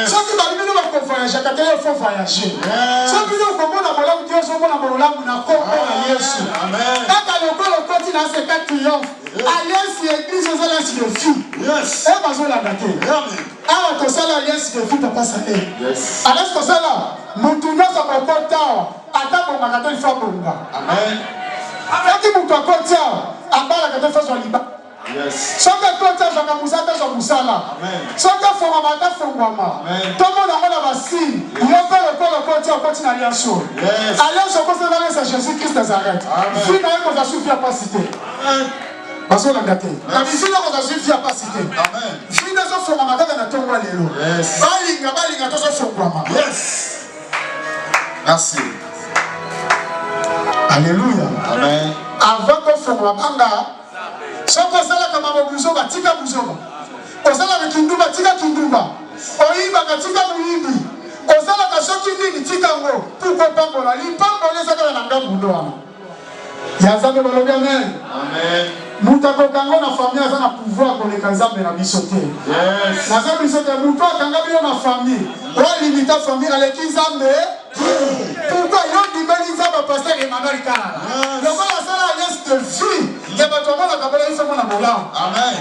Soki babi bino bakovoyageaka te, yo faut voyage. Soki bino okomona bolamu te, ozomona bolamu na kombo na Yesu. Amen. Kaka lokola okoti na aseka triomphe, alliance ya église eza alliance de vie. Yes. E bazolanda te. Amen. Awa tosala alliance de vie, papa Saleh. Yes. Alliance tosala, mutu nyonso akokota awa, ata bongaka te, il faut abonga. Amen. Soki mutu akoti awa, abalaka te, faut azwa libala. Yes. Soki akoti, azwaka mosala te, azwa mosala. Amen. Soki afongwama, ata fongwama. Amen. Tomona yango na basile. Yo mpe lokola okoti, okoti na alliance oyo. Yes. Alliance okosala, alliance ya Jésus Christ Nazareth. Amen. Vie na ye kozwa sufi ya pasi te. Amen. Bazolanda te. Na bizwi nako zazwi vie ya pasi te. Amen. Vie nde ezofongwama kaka na ntongo ya lelo. Yes. Balinga balinga tozofongwama. Yes. Merci. Alléluia. Amen. Avant tofongwama banga soki osalaka mamo buzoba tika buzoba. Osalaka kindumba tika kindumba. Oyibaka tika moyibi. Osalaka soki nini tika yango. Pourquoi pambola lipamboli eza kaka na ngambo ndo wana. Ya Nzambe balobi amen. Amen. Moto akoka yango na famille aza na pouvoir koleka Nzambe na biso te. Yes. Naza biso te moto akanga bino na famille. Olimita famille aleki Nzambe. Pourquoi yo ndimeli Nzambe pasteur Emmanuel Kalala? Yes. Lokola asala alliance de vie ya bato bamonaka bola biso mona bolamu. Amen.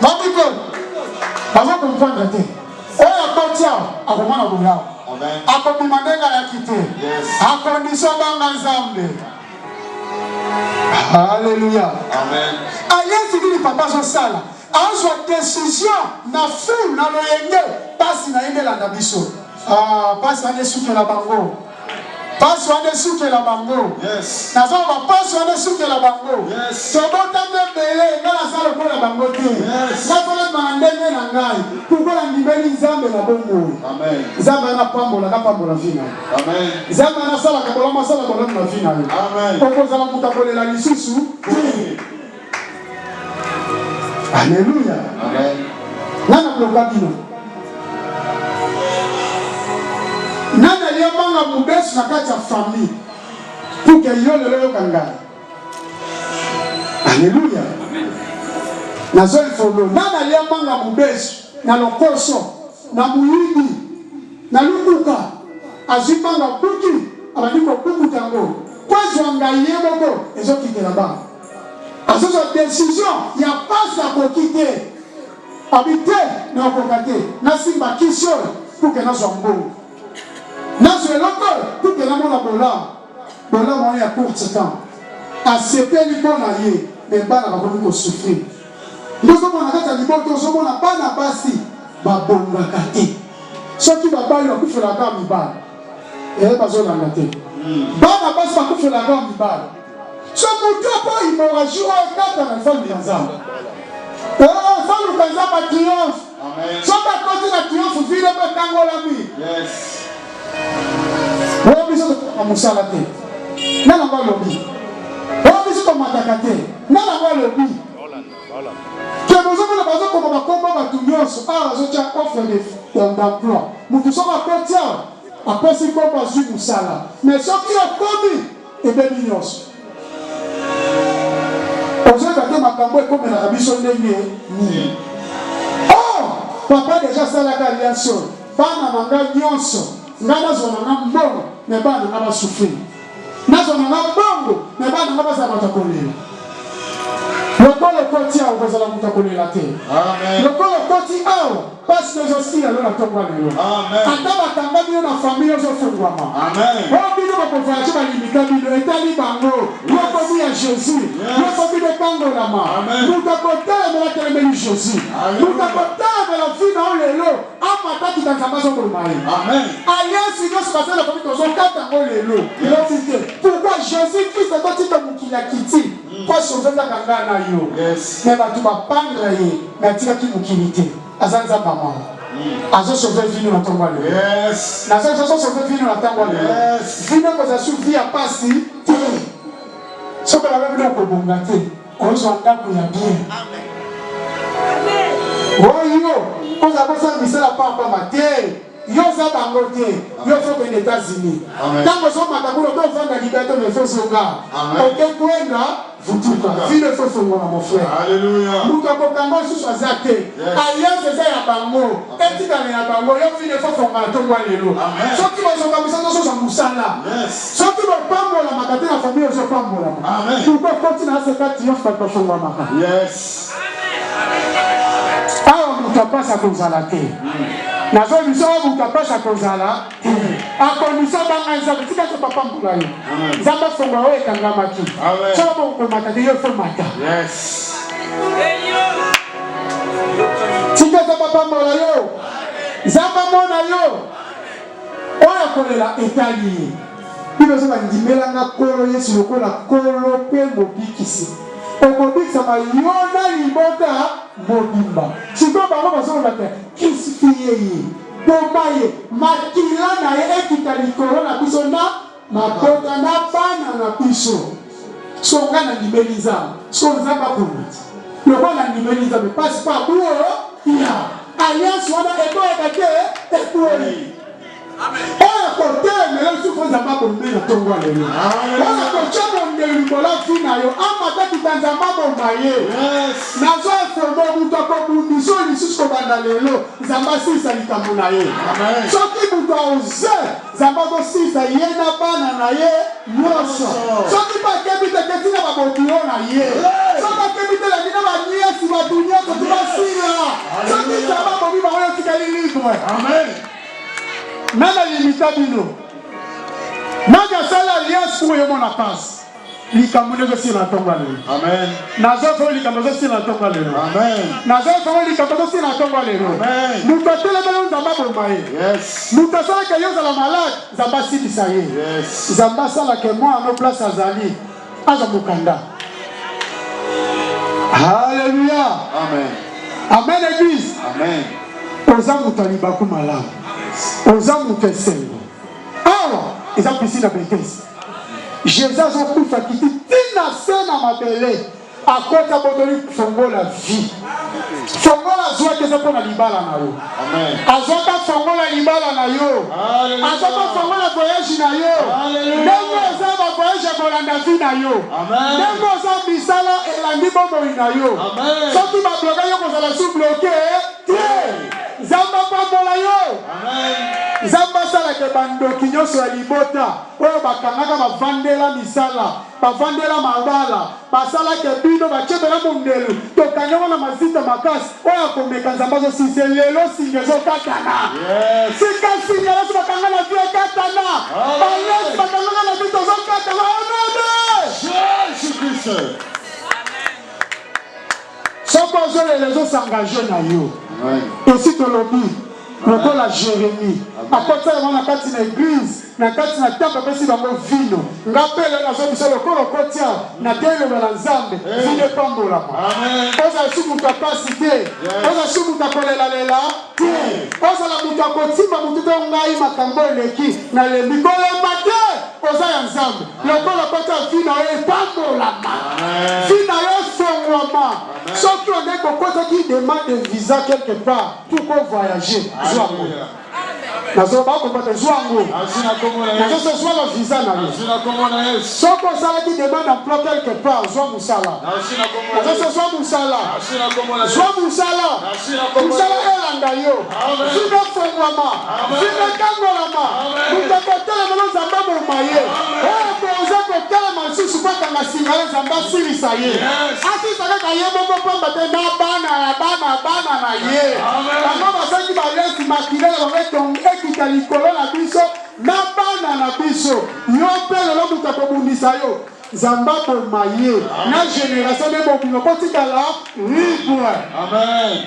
Mabiko bazo comprendre te. Oyo akoti awa akomona bolamu. Amen. Akobima ndenge ayaki te. Yes. Akondisio banga Nzambe. Alléluia. Amen. Alliance nini papa azosala? Azwa décision na foule na loyenge pasi na ye nde elanda biso. Ah, pasi wana esukela bango. Pasi wana esukela bango. Yes. Nazoloba pasi wana esukela bango. Yes. Tobotami ebele, ngai naza lokola bango te. Yes. Nazolema na ndenge na ngai. Pourquoi nandimeli Nzambe na bomoi? Amen. Nzambe anapambola, napambola vie na yo. Amen. Nzambe anasalaka bolamu, asala bolamu na vie na yo. Amen. Okozala moto akolela lisusu te. Alléluia. Amen. Nani abloka bino? Nani alia manga mobesu na kati ya famille pour que yo lelo oyoka ngai? Alléluia. Nazo efolo. Nani alia manga mobesu na lokoso na moyibi na lukuka azwi manga buki abandi kobukuta yango po ezwa ngai ye moko ezokitela bana azozwa decision ya pasi akoki te abi te nakoka te nasimba kisi oyo pour que nazwa mbongo nazwa eloko oyo pour que namona bolamu bolamu wana ya courte temps asepeli mpo na ye me bana bakomi kosouffrir nde ozomona kati ya libota ozomona bana basi babongaka te soki babali bakufelaka mibali eh bazolanda te bana basi bakufelaka mibali so moto mpo hémorragie oyo ekata na efaluka nzambe efaluka nzambe triomphe soki akoti na triomphe vile mpe etangolami oyo biso tokaka mosala te na nango alobi oyo biso tomataka te na nango alobi ke bozomona bazokoma bakombo bato nyonso awa bazotya offre d'emploi moto soki akoti awa apesi nkombo azwi mosala mais soki okomi ebebi nyonso ozoyeba te makambo ekomelaka biso ndenge nini or papa deja asalaka alliance oyo bana na ngai nyonso ngai nazwa na ngai mbongo me bana na ngai basouffrir nazwa na ngai mbongo me bana na ngai bazala bato ya kolela lokola okoti awa okozala moto ya kolela te lokola okoti awa pasi ezosila yo na ntongo ya lelo ata bakangami yo na famille ozofungwama oyo bino bakovoyage balimita bino etali bango yokomi ya jésus yokomi bekangolama moto akotelemela telemeli jésus moto akotelemela vi na yo lelo amatakita nzambe azoboma ye alliance nyonso basala komi tozokata yango lelo lobi te pourquoi jésus christ akotika mokili akiti mpo asauve kaka ngai na yo me bato bapandre ye me atikaki mokili te aza nzambe ya mawa azosauve vino na ntongo ya lelo azosauve vino na ntango ya lelo vino ekozala su vi ya pasi te soki olabe bino okobonga te ozwa ndako ya bien oyo ozala kosala misala pambama te yo oza bango te yo fo kende États-Unis ntango ozomata kuna oto ovanda liberté mais fo zonga oke kwenda vutuka vino fo fongola mon frère moto akokanga lisusu aza te alliance eza ya bango etikala ya bango yo vino fo fongola ntongo ya lelo soki bazokamisa ozozwa mosala soki bopambolamaka te na famille ozopambolama pourquoi okoti na aseka triomphe bato bafongwamaka awa moto apasi akozala te nazoyebisa oyo moto apasi akozala te akondisa banga nzambe tika te papa mbula yo nzambe afongola oyo ekangamaki soki bokomata te yo efomata tika nzambe apambola yo nzambe amona yo oyo akolela etali ye. Bible ezo bandimela nga Nkolo Yesu lokola Nkolo mpe Mobikisi. Okobikisama yo na libota mobimba. Sikoyo bango bazoloba te crucifie ye, boma ye, makila na ye ekita likolo na biso na mabota na bana na biso. So nga nandimeli Nzambe, so Nzambe akunda lokola nandimeli Nzambe pasi pa buo ya alliance wana ekoyaka te ekwei. Oyo akotelemela lisusu mpo Nzambe abombe na ntongo ya lelo. Oyo akotya mondelo likolo ya vi na yo, amata kita Nzambe aboma ye. Nazo informe moto akobundisa oyo lisusu kobanda lelo, Nzambe asilisa likambo na ye. Soki moto aoze, Nzambe azosilisa ye na bana na ye nyonso. Soki mpe akebi te, keti na babokilo na ye. Soki akebi te, elandi na baniesi, bato nyonso ti basila. Soki Nzambe abomi bango, yo otikali libre. Amen. Nani alimita bino? Nani asali alliance mpo yo mona pasi? Likambo nde ezosila na ntongo ya lelo. Amen. Nazo fo likambo ezosila na ntongo ya lelo. Amen. Nazo fo likambo ezosila na ntongo ya lelo. Amen. Moto atelemeli yo Nzambe aboma ye. Yes. Moto asalaka yo ozala malade, Nzambe asilisa ye. Yes. Nzambe asalaka mwana no place azali azwa mokanda. Alléluia. Amen. Amen église. Amen. Oza moto ya libaku malamu. Oza moto esengo. Awa eza piscine ya Bethesda. Jesus azokufa kiti tina se na mabele akota botoli fongola vie. Fongola azwaki eza mpo na libala na yo. Azwaka fongola libala na yo. Azwaka fongola voyage na yo. Ndenge oza ba voyage ya kolanda vie na yo. Ndenge oza misala elandi bomoi na yo. Soki ba bloke yo kozala sous bloke te. Nzambe apambola yo. Nzambe asalaka bandoki nyonso ya libota oyo bakangaka bavandela misala Bavandela mabala, basala ke bino batie pena mundelu, tokangi yango na mazita makasi, oyo akomeka Nzambe azo silisa ye, lelo singa ezo katana, sika singa nionso bakanga na vie ekatana, ba nionso bakangaka na vie tozo katana au nom de Jesus Christ. Soki ozolela ezo s'engager na yo. Esi tolobi lokola Jeremie akotisa yango na kati na eglise na kati na temple apesi bango vino. Nga pe lelo nazo biso lokola okoti awa na te eloba na Nzambe vino epambolama. Ozala su moto ya pasi te, ozala su moto ya kolelalela te, ozala moto ya kotimba motu te ngai makambo eleki nalembi kolemba te. Oza ya Nzambe. Lokola okoti awa vie na yo epambolama. Vie na yo efongwama. Soki onde kokotaki demande de visa quelque part pour ko voyager, zwa yango. Nazo ba comprendre zwa yango. Nazo zwa ba visa na yo. Soki osalaki demande d'emploi quelque part, zwa musala. Nazo zwa musala. Zwa musala. Musala elanda yo. Vie efongwama. Vie ekangolama. Moto akotelema no Nzambe aboma ye. Oyo boza kotelema lisusu po akanga singa ye Nzambe asilisa ye. Asilisa kaka ye moko pamba te na bana ya bana bana na ye. Bango bazangi balesi makila na bango ekita likolo na biso na bana na biso. Yo mpe lelo moto akobundisa yo. Nzambe aboma ye na generation nde mobima botikala libre. Amen.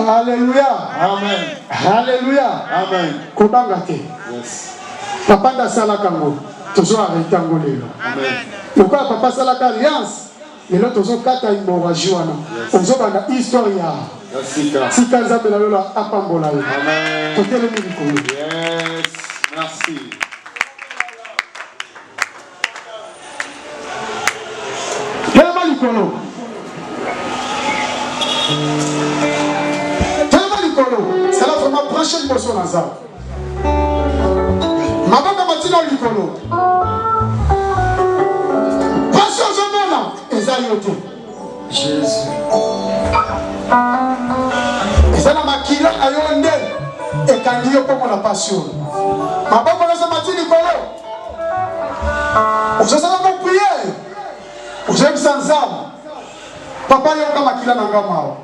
Alléluia. Amen. Alléluia. Amen. Kobanga te. Yes. Papa nde asalaka yango tozo arrete yango lelo. Amen. Lokola papa asalaka alliance lelo tozokata hémorragie wana. Ozobanda histoire ya sika. Tika Nzambe na lola apambola yo. Amen. Totelemi likolo. Yes. Merci. Telema likolo. Telema likolo. Sala vraiment branche liboso na Nzambe. Maboko matina likolo. Pasi ozomona eza yo te. Jésus. Eza na makila na yo nde ekangi yo mpo na pasi oyo. Maboko nyonso mati likolo. Ozosala ko priere, ozoyebisa Nzambe, papa yoka makila na nga mawa.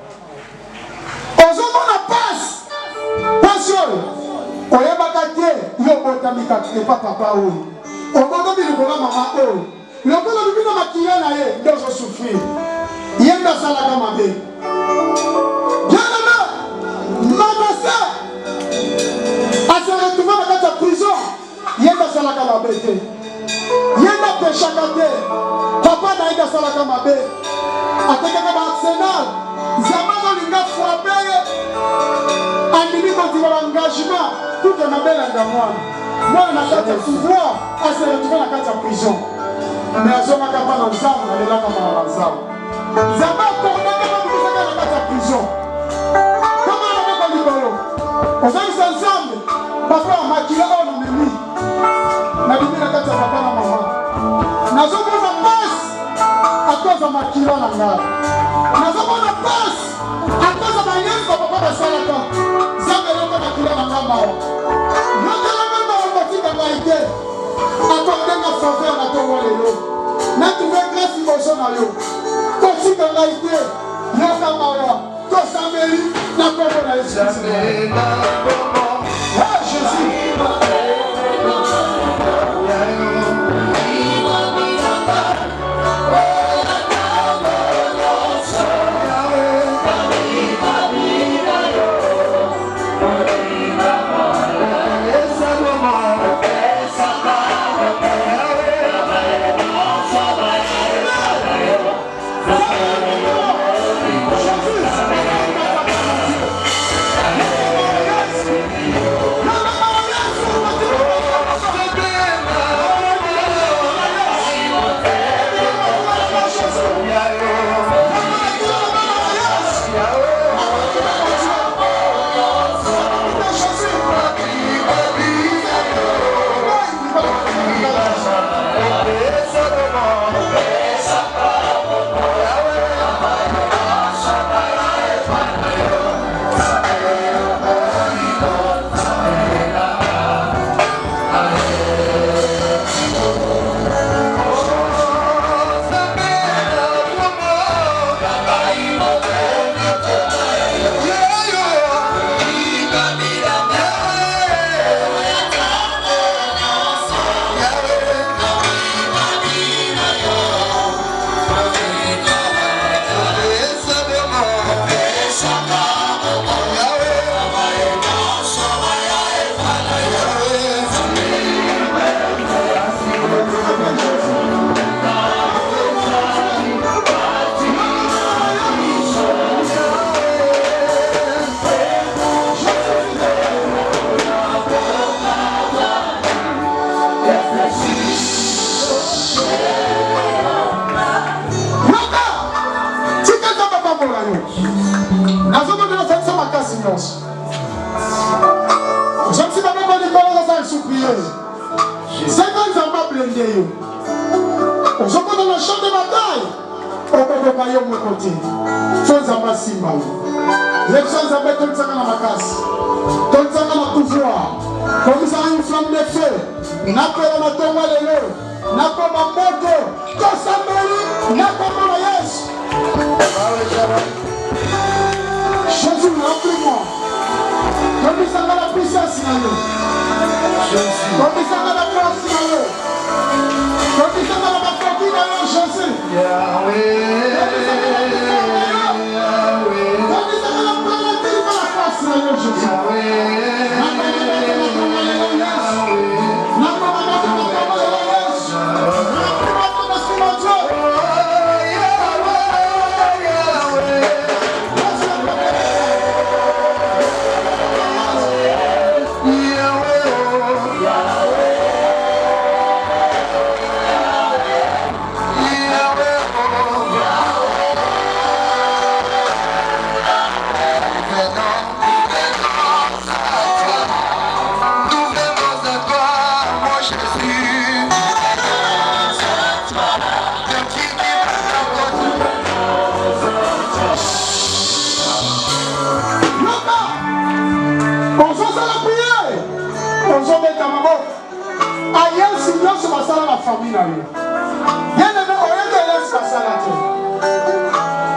Ozomona pasi, pasi oyo oyebaka te yo obotami kaka epa papa oyo, obotami likolo ya mama oyo, lokola obimi na makila na ye nde ozosouffrir, ye nde asalaka mabe. Bien aimé, Manassé a se retrouvé na kati ya prison. Ye nde asalaka mabe. mabe te, ye nde apeshaka te. Papa na ye nde asalaka mabe, atekaka ba Arsenal. Nzambe azolinga frappe ye, andimi kondima ba engagement pour que mabe elanda mwana. Mwana na kati ya pouvoir ase retrouve na kati ya prison, mais azongaka mpa na Nzambe, alelaka mawa na Nzambe. Nzambe akordaka babimisaka na kati ya prison. Kama na maboko likolo, ozongisa Nzambe, papa ya makila oyo namemi, nabimi na kati ya papa na mama, nazomona pasi akoza makila na ngai, nazomona pasi akoza banyonso bapapa basalaka. Nzambe, yoka makila na ngai mawa, yokela ngai mawa, kotika ngai te. Accorde nga faveur na tongo lelo, na trouve grâce liboso na yo, kotika ngai te, yoka mawa. Tosambeli na kombo na Yesu Kristo. Hey, Jésus. Yoka! Tika Nzambe apambola yo. Nazomona nazalisa makasi nyonso. Ozongisi maboko likolo, ozosala lisusu priere. Senga Nzambe ablende yo. Ozokota na champ de bataille, okokoka yo moko te. Fo Nzambe asimba yo. Yebisa Nzambe, tondisaka na makasi, tondisaka na pouvoir, komisaka une flamme de feu. Napela na tongo lelo, nakoma moto. Tosambeli na kombo na Yesu. Jésus, remplis-moi. Tondisanga na puissance na yo. Tondisanga na force na yo. Tondisanga na makoki na yo, Jésus. Tondisanga na plenitude mpe na force na yo, Jésus. Nakoma moto na tongo lelo, Yesu. Nakoma moto na tongo lelo, Yesu. Remplis moi ton esprit, mon Dieu. Yoka! Ozosala priere, ozobeta maboko, alliance nyonso basala na famille na yo. Bien aimé, oyebi alliance basala te,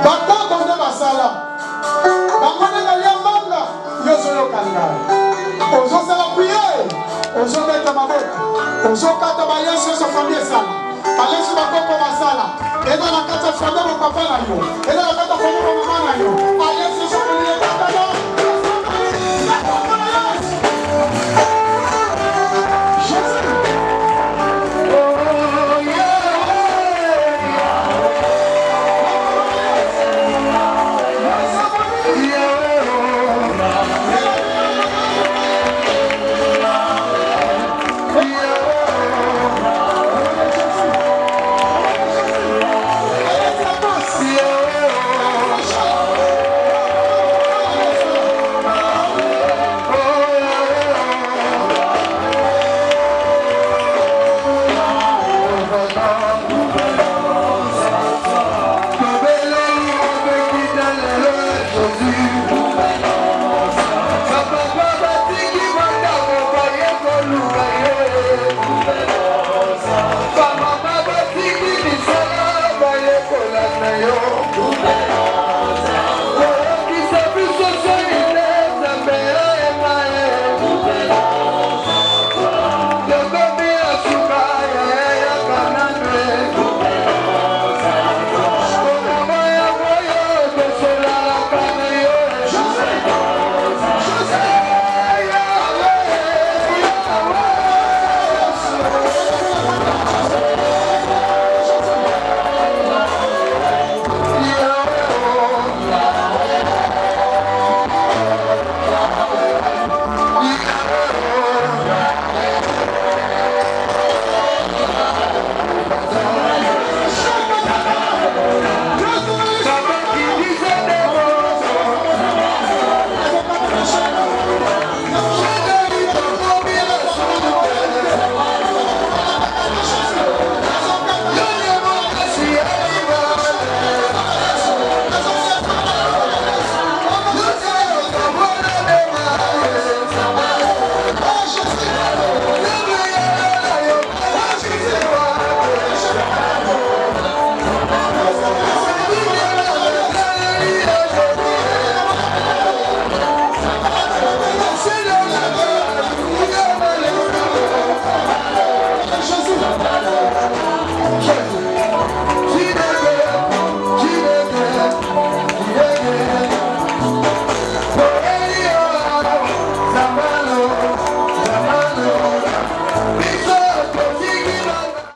bakoko nde basala bango, nde balia mbanga. Yo ozoyoka ngai, ozosala priere, ozobeta maboko, ozokata baalliance nyonso famille esala, alliance bakoko basala. Eza na kati ya famille bapapa na yo, eza na kati ya famille bamama na yo, alliance nyonso molili ekatana. Jésus.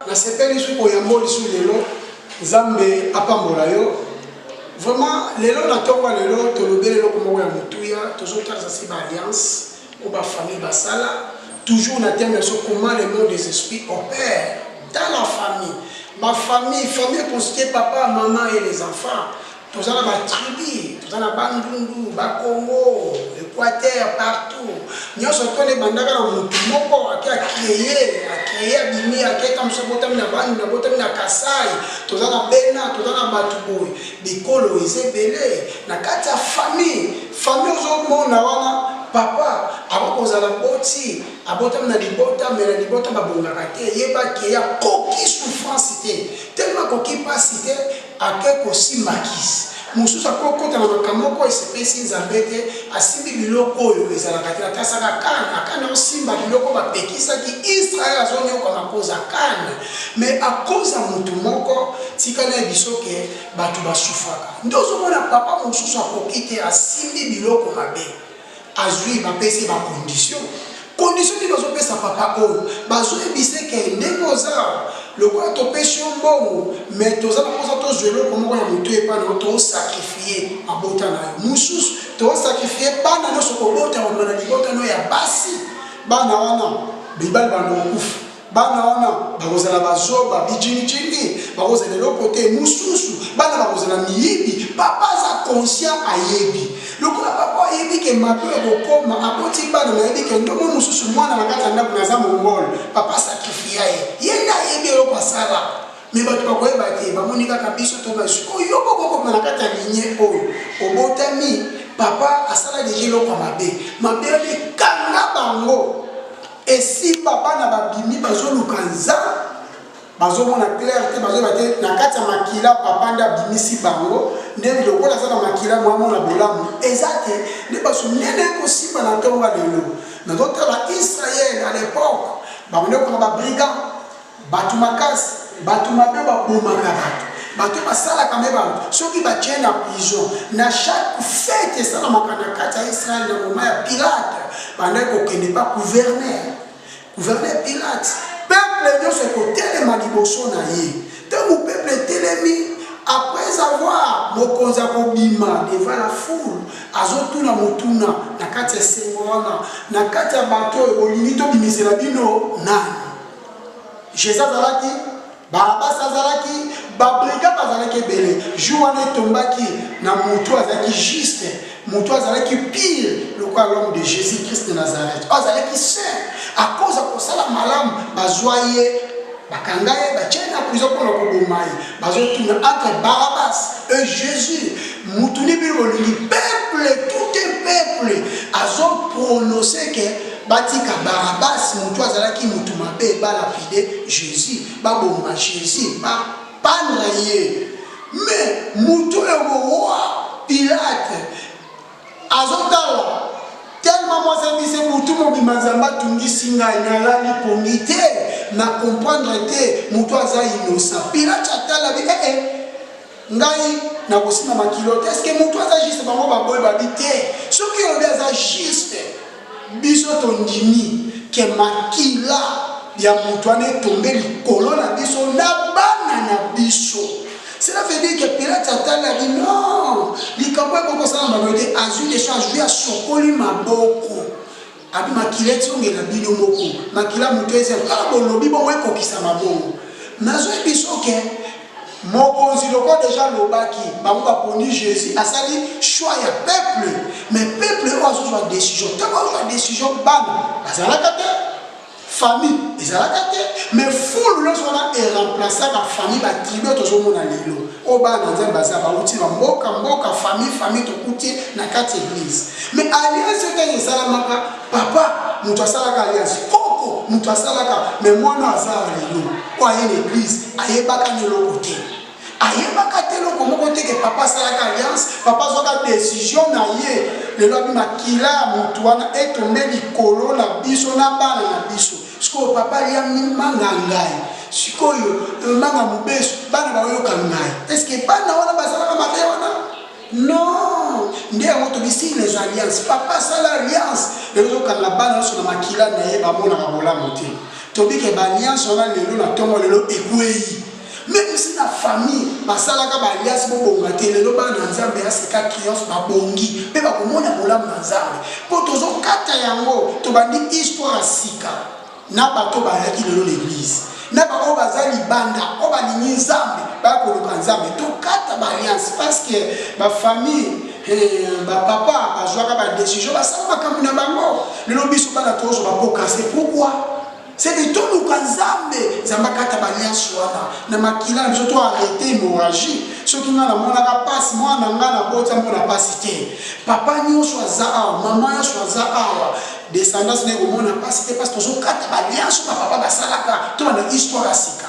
Nasepeli soki koyambo lisu lelo nzambe apambola yo vraiment lelo na ntongo ya lelo tolobeli eloko moko ya motuya tozotalisa si ba alliance oyo ba famille basala toujours na thème ya so comment le monde des esprits opère dans la famille ba famille famille econstitue papa maman et les enfants toza na ba tribu toza na bandundu bakongo equateur partout nyonso tona ebandaka na motu moko ake acreye acreye abimi akeka mosu abotami na bandundu abotami na kasai toza na bena toza na bato boye bikolo eza ebele na kati ya famille famille ozomona wana papa akoki kozala boti abotami na libota me na libota babongaka te yeba ke akoki souffrance te telema akoki mpasi te Ake kosimba kisi. Mosusu akoki kokota na makambo moko esepelisi Nzambe te, asimbi biloko oyo ezalaka te. Natasaka Akane, Akane aosimba biloko bapekisaki Israel, azonyokwama cause Akane. Mais à cause ya motu moko, tika nayebiso ke bato basufraka. Nde ozomona papa mosusu akoki te, asimbi biloko mabe. Azui bapesi ye ba condition. Condition nini bazopesa papa oyo? Bazoyebise ke ndenge oza awa lokola topesi yo mbongo mais toza na mposa tozwa eloko moko ya motuya epai na yo, tosakrifie mabota na yo mosusu, tosakrifie bana nyonso kobota kobima na libota na yo ya basi. Bana wana mibali banda kokufa. Bana wana bakozala bazoba, bijingijingi, bakozala eloko te. Mosusu bana bakozala miyibi. Papa aza conscient, ayebi lokola papa ayebi ke mabe ekokoma, aboti bana me ayebi ke ndongo mosusu mwana na kati ya ndako naza mongol, papa sakrifia ye, ye nde ayebi eloko asala. Me bato bakoyeba te, bamoni kaka biso to ba sikoyo. Yo moko okokoma na kati ya ligne oyo obotami, papa asala deja eloko ya mabe, mabe wana ekanga bango. Esimba bana babimi bazoluka nza bazomona clair te bazoyeba te na kati ya makila papa nde abimisi bango nde lokola aza na makila mwamona bolamu eza te nde baso nene ekosimba na ntongo ya lelo nazotala Israël à l'époque bango nde kokanga ba brigand Batu makasi, batu mabe babomaka batu, batu oyo basalaka mabe bantu soki batie na prison na chaque fete esalamaka na kati ya Israël na moment ya Pilate bandaki kokende pa gouverneur, gouverneur Pilate, peuple nyonso ekotelema liboso na ye. Ntango peuple etelemi après avoir mokonzi akobima devant la foule azotuna motuna na kati ya esengo wana na kati ya bato oyo bolingi tobimisela bino nani? Jesus azalaki, Barabas azalaki, ba brigand bazalaki ebele. Jour wana etombaki na mutu azalaki juste, mutu azalaki pire lokola l'homme de Jesus Christ de Nazareth. Oyo azalaki saint, à cause ya kosala malamu bazwa ye bakanga ye batie na prison mpona koboma ye. Bazotuna entre Barabas et Jesus, mutu ni bino bolingi? Peuple, tout un peuple azo prononcer que Batika Barabas mutu azalaki mutu mabe ba lapide Jesus ba boma Jesus ba pandre ye mais. moto oyo roi Pilate azotala tellement mwasi abise butu mobimba Nzambe atungisi ngai, nalali pongi te, na comprendre te, moto aza innocent. Pilate atala bi eh eh, ngai nakosimba makilo te, est-ce que moto aza juste? Bango baboyi, babi te, soki olobi aza juste, biso tondimi ke makila ya moto wana etombe likolo na biso na bana na biso. Cela veut dire que Pilate atali, abi non, likambo ekoki kosala maboye te. Azwi deso, azwi, asokoli maboko, abi makila ezongela bino moko, makila moto eza kaka bolobi bongo ekokisama bongo. Nazwi biso ke mokonzi lokola deja alobaki, bango baponi Jésus, asali choix ya peuple. Mais peuple oyo azozwa décision, ntango azozwa décision, bana bazalaka te, famille ezalaka te, mais foule nyonso wana eremplaçaka famille, batribu oyo tozomona lelo oyo. Bana na Nzambe baza bauti bamboka mboka, famille famille, tokuti na kati église. Mais alliance ntango esalamaka, papa moto asalaka alliance, koko moto asalaka, mais mwana aza lelo oyo aye na église ayebaka na eloko te, ayebaka te eloko moko te ke papa asalaka alliance, papa azwaka décision na ye. Lelo abi makila ya motu wana etombe likolo na biso na bana na biso. Sikoyo papa alia manga ngai, sikoyo manga mobesu, bana baoyoka ngai. Est-ce bana wana basalaka mabe wana? Non. Nde yango tobisi les alliances. Papa asala alliance, lelo tokanga bana nyonso na makila na ye, bamonaka bolamu te. Tobike baalliance wana lelo na ntongo, lelo ekwei. Même si na famille basalaka baalliance, bobonga te. Lelo bana na Nzambe ya Seka Triomphe babongi mpe bakomona bolamu na Nzambe, mpo tozokata yango. Tobandi histoire ya sika na bato bayaki lelo na église, na baoyo baza libanda, oyo balingi Nzambe, baya koluka Nzambe. Tokata baalliance parce que bafamille, bapapa bazwaka badécision, basala makambo na bango. Lelo biso bana tozwa bapokase. Pourquoi? C'est que toluka Nzambe, Nzambe akata baalliance wana na makila na biso, to arrête hémorragie. Soki ngai namonaka mpasi, mwana na ngai nabota mona mpasi te. Papa nyonso aza awa, mama nyonso aza awa, descendance nde komona mpasi te, parce tozokata baalliance bapapa basalaka. To bana histoire ya sika,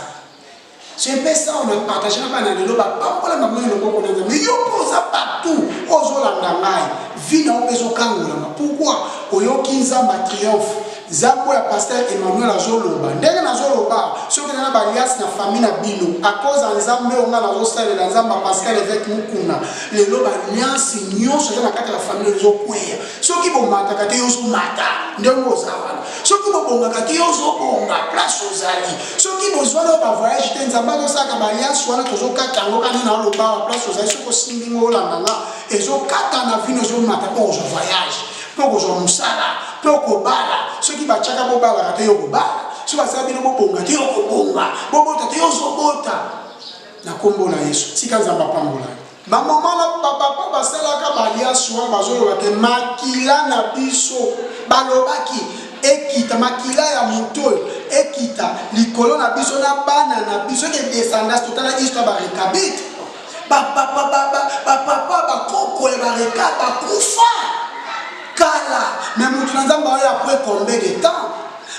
c'est un peu ça. On a partagé na bana lelo, bapambola bango na loboko na Nzambe. Yo mpo oza partout, ozolanda ngai, vie na yo mpe ezokangolama. Pourquoi? Oyoki Nzambe ya Triomphe, Nzambe oyo ya pasteur Emmanuel azoloba ndenge nazoloba. Soki eza na baalliance na famille na bino, à cause ya Nzambe oyo ngai nazosalela, Nzambe ya Pascal Évêque Mukuna, lelo baalliance nyonso eza na kati ya bafamille ezokweya. Soki bomataka te, yo ozomata ndenge oza wana. Soki bobongaka te, yo ozobonga place ozali. Soki bozwani oyo bavoyage te, Nzambe azosalaka baalliance wana, tozokata yango kani na oloba place ozali. Soki osimbi ngo, olanda nga, ezokata na vino, ezomata mpo kozwa voyage, mpo kozwa mosala, mpo kobala. Soki batiaka bobalaka te, yo kobala. Soki basala bino bobonga te, yo kobonga. Bobota te, yo ozobota na nkombo na Yesu. Tika Nzambe apambola yo. Bamama na bapapa basalaka baalliance wana, bazoloba te makila na biso, balobaki ekita, makila ya moto oyo ekita likolo na biso na bana na biso, eke descendance. Totala histoire barekabite, bapapa, bakoko ya bareka bakufa kala. Mais moto na Nzambe oyo, après combien de temps,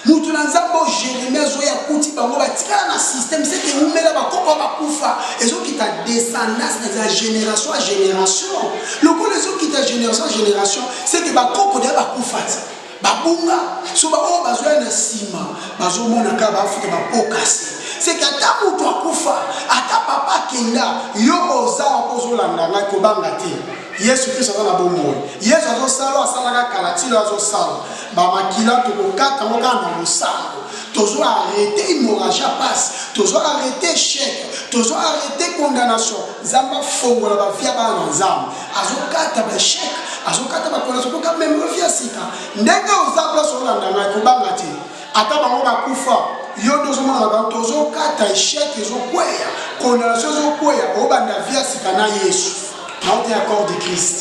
moto na Nzambe oyo Jérémie azoya, akuti bango batikala na système seke ewumela, bakoko bakufa, ezokita descendance na ya génération ya génération. Lokola ezokita génération ya génération, seke bakoko deya bakufa ti babunga. So baoyo bazoya na nsima bazomona kaka bafuta bapokasi. Seke ata moto akufa, ata papa akenda, yo oza mpo ozolanda ngai, kobanga te. Yesu Kristo aza na bomoi. Yesu azosala oyo asalaka kala, tilo azosala. Bamakila tokokata yango kaka na losambo. Tozo arrêter hémorragie ya pasi, tozo arrêter échec, tozo arrêter condamnation. Nzambe afongola bavie ya bana na Nzambe, azokata baéchec, azokata bacondamnation, mpo kameme vie ya sika. Ndenge oza place olanda ngai, kobanga te. Ata bango bakufa, yo nde ozomona makambo. Tozokata échec, ezokweya, condamnation ezokweya, obanda vie ya sika na Yesu. Naoteya corps de Christ,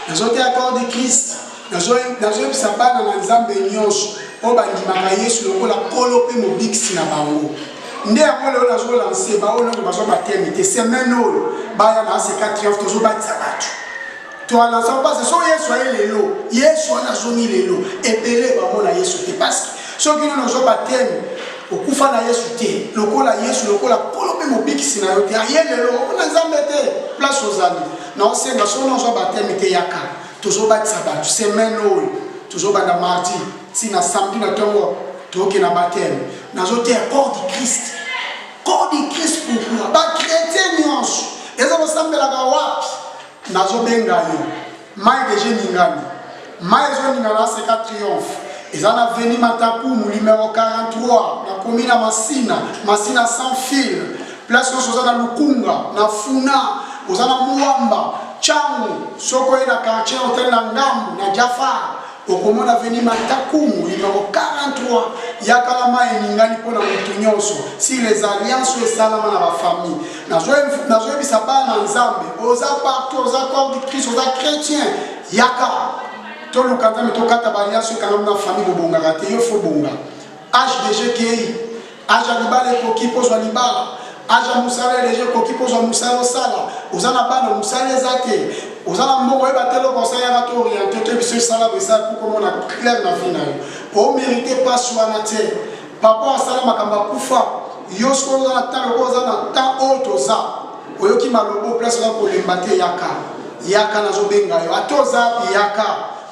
nazoteya corps de Christ. Nazoyebisa bana na Nzambe nyonso oyo bandimaka Yesu lokola Nkolo mpe Mobikisi na bango. Nde yango lelo nazolancer baoyo nyonso bazwa baptême te, semaine oyo baya na Aseka Triomphe, tozobatisa bato. Toalansa mpasi so Yesu aye lelo, Yesu wana azongi lelo, ebele bamona Yesu te, parce soki nano ozwa baptême, okufa na Yesu te, lokola Yesu lokola Nkolo mpe Mobikisi na yo te. Aye lelo, omona Nzambe te place. Place ozali, naosenga soki nazwa bateme te, yaka tozobatisa bato semaine oyo, tozobanda mardi ti na samedi na ntongo, toke na baptême. Nazoteya corps du Christ. Corps du Christ, pourquoi? Bachrétien nyonso eza kosambelaka wapi? Nazobenga yo. Mai deja eningani, mai ezoningana. Aseka Triomphe eza na avenue Matakumu numero 43, na commune ya Masina, Masina sans fil. Place nyonso oza, na Lukunga, na Funa, oza na Mwamba, Tshangu, soki oye na quartier hotel na ngambu na Jafar, okomona avenue Matakumu numero 43. Yaka na mai eningani mpo na motu nyonso. Si les alliances oyo esalama na bafamille, nazoyebisa bana Nzambe, oza partout, oza corps du Christ, oza chrétien, yaka toluka Nzambe, tokata baalliance oyo ekangami na famille. Bobongaka te, yo fo bonga. Âge déjà ekei, âge ya libala ekoki mpo ozwa libala, âge ya mosala déjà ekoki mpo ozwa mosala osala. Oza na bana, mosala eza te, oza na mbongo, oyeba te eloko osala, yaka to oriente to biso esala boesala mpo komona clair na vie na yo. Omérite mpasi wana te. Papa asala makambo, akufa. Yo soki oza na temps, lokola oza na temps oyo toza, oyoki malobo, place oza, kolemba te, yaka, yaka, nazobenga yo. Ata oza wapi, yaka,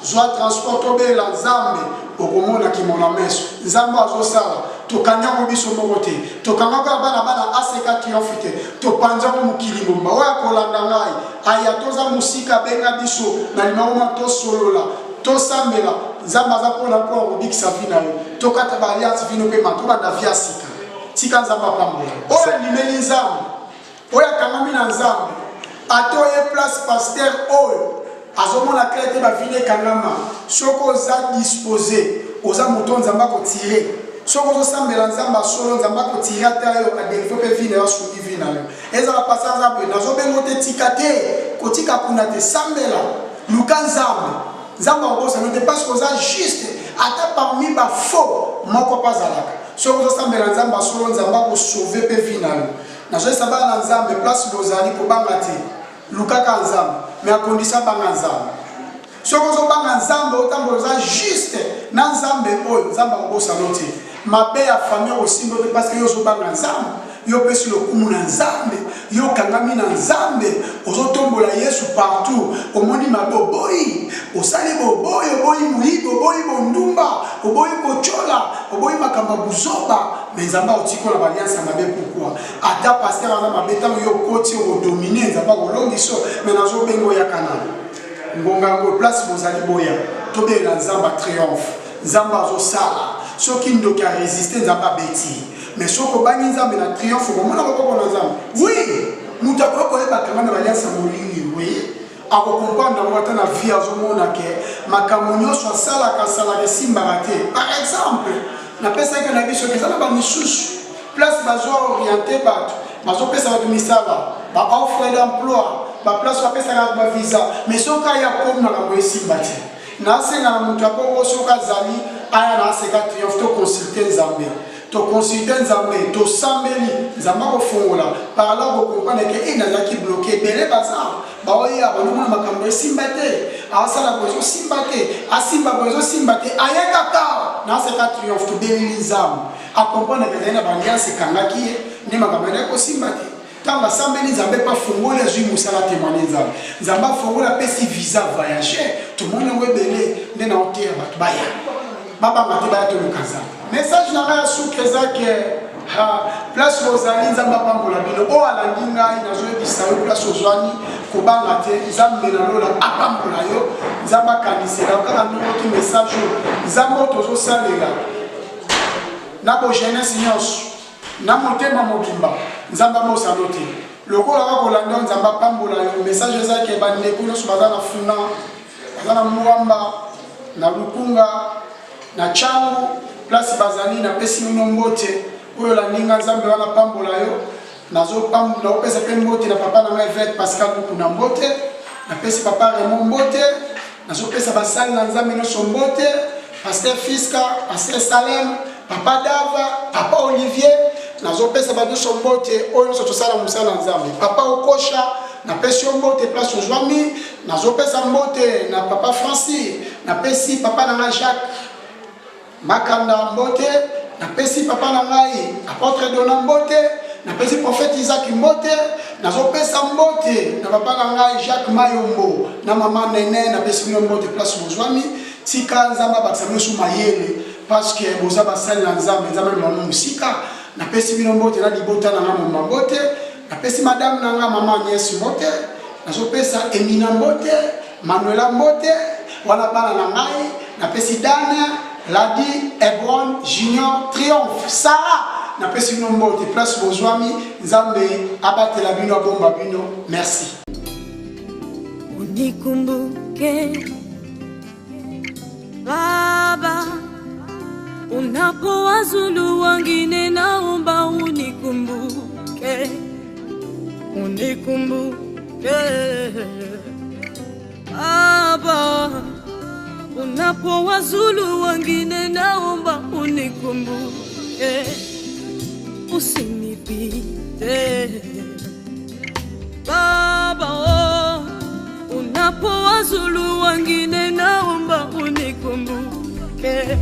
zwa transport, tobela Nzambe, okomona kimona meso. Nzambe azosala. Tokangi yango biso moko te, tokangaka bana bana Aseka Triomphe te, topanzi yango mokili momba. Oyo akolanda ngai, aya. Toza mosika, benga biso na limako mwa, tosolola, tosambela. Nzambe aza mpona kobikisa vie na yo. Tokata baalliance vino mpe ma tobanda vie ya sika. Tika Nzambe apambola oyo andimeli Nzambe, oyo akangami na Nzambe. Ata oye place pasteur oyo azomona clair te, bavine ekangama. Soki oza disposé, oza moto, Nzambe akotire. Soki ozosambela Nzambe asolo, Nzambe akotire ata yo, adélivre mpe vie na yo, asungi vie na yo. Ezala pasa Nzambe, nazobengo te, tika te, kotika kuna te, sambela, luka Nzambe. Nzambe akobosana te parce que oza juste. Ata parmi bafaux moko mpe azalaka. Soki ozosambela Nzambe asolo, Nzambe akosauve mpe vie na yo. Nazoyesa bana na Nzambe, place bozali, kobanga te, lukaka Nzambe, mais akondisa banga Nzambe. Soki ozobanga Nzambe, otambola, oza juste na Nzambe oyo, Nzambe akobosana te. Mabe ya famille okosimba te parce que yo ozobanga Nzambe, yo opesi lokumu na Nzambe, yo okangami na Nzambe, ozotombola Yesu partout. Omoni mabe, oboyi, osali boboyi, oboyi moyibi, oboyi bondumba, oboyi kotyola, oboyi makambo ya buzoba. Mais Nzambe aotikola baalliance ya mabe. Pourquoi? Ata pasteur aza mabe, ntango yo okoti, okodomine, Nzambe akolongiso. Mais nazobenga, oyaka nano ngonga yango. Place bozali, boya tobelela Nzambe triomphe. Nzambe azosala. Soki ndoki aresiste, Nzambe abeti. Mais soki obangi Nzambe na triomphe, okomona loboko na Nzambe. Oui, moto akoki koyebakanga na baliance ya molili, oui, akokomprendre yango. Ata na vie azomona ke makambo nyonso asalaka asalaka esimbaka te. Par exemple, napesaki na biso ke eza na bamisusu, place bazo oriente bato, bazopesa bato misala, baoffre d'emploi, baplace bapesaka bato bavisa, mais soki aya komi, makambo esimba te. Nasenga na moto ya bongo, soki azali, aya na Aseka Triomphe, toconsulte Nzambe, toconsulte Nzambe, tosambeli, Nzambe akofongola. Par là okokomprendre ke e nazalaki bloqué. Ebele baza baoya, bandomona makambo esimba te, asala boye ezosimba te, asimba boye ezosimba te. Aye kaka na Aseka Triomphe, tobeleli Nzambe, acomprendre ke ezali na baalliance ekangaki ye, nde makambo ezali kosimba te. Ntango asambeli Nzambe mpe afungoli, azwi mosala, témoigne Nzambe, Nzambe afungoli, apesi visa, voyage. Tomoni yango ebele. Nde na oteya bato baya, babanga te, baya toluka Nzambe. Message na ngai ya suki eza ke place ozali, Nzambe apambola bino. Oyo alandi ngai, nazoyebisa yo, place ozwani, kobanga te. Nzambe na lola apambola yo, Nzambe akanisela yo kaka ndenge oki message oyo. Nzambe oyo tozosalela na bojeunesse nyonso na motema mobimba, Nzambe abosano te. Lokola kaka kolanda, Nzambe apambola yo. Message eza ke bandeko nyonso baza na Funa, baza na Mwamba, na Lukunga, na Tshangu, place bazali, napesi bino mbote. Oyo olandi nga, Nzambe wana apambola yo. Nazopesa mpe mbote na papa na ngai évêque Pascal Mukuna, mbote. Napesi papa Raymond mbote. Nazopesa basali na Nzambe nyonso mbote, pasteur Fiska, pasteur Salem, papa Dava, papa Olivier. Nazopesa bato nyonso mbote, oyo nyonso tosala mosala na Nzambe. Papa Okosha, napesi yo mbote place ozwami. Nazopesa mbote na papa Francis. Napesi papa na ngai Jacques Makanda mbote. Napesi papa na ngai apôtre Dona mbote. Napesi prophète Isaac mbote, nazopesa mbote na papa na ngai Jacques Mayombo na mama Nene, napesi bino mbote place bozwami. Tika Nzambe abakisa bino su mayele parce que boza basali na Nzambe, Nzambe amema bino mosika. Napesi bino mbote na libota na ngai momba mbote, napesi madame na ngai mama Agnès mbote, nazopesa Emina mbote, Manuela mbote, wana bana na ngai, napesi Dana, Ladi, Hebron, Junior, Triomphe, Sarah, napesi bino mbote place bozwami, Nzambe abatela bino, abomba bino. Merci. Unikumbuke Baba, unapowazulu wengine, naomba unikumbuke, unikumbuke Baba, unapowazulu wengine, naomba unikumbuke, usinipite Baba, oh, unapowazulu wengine, naomba unikumbuke,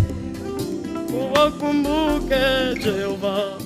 uwakumbuke Jehova.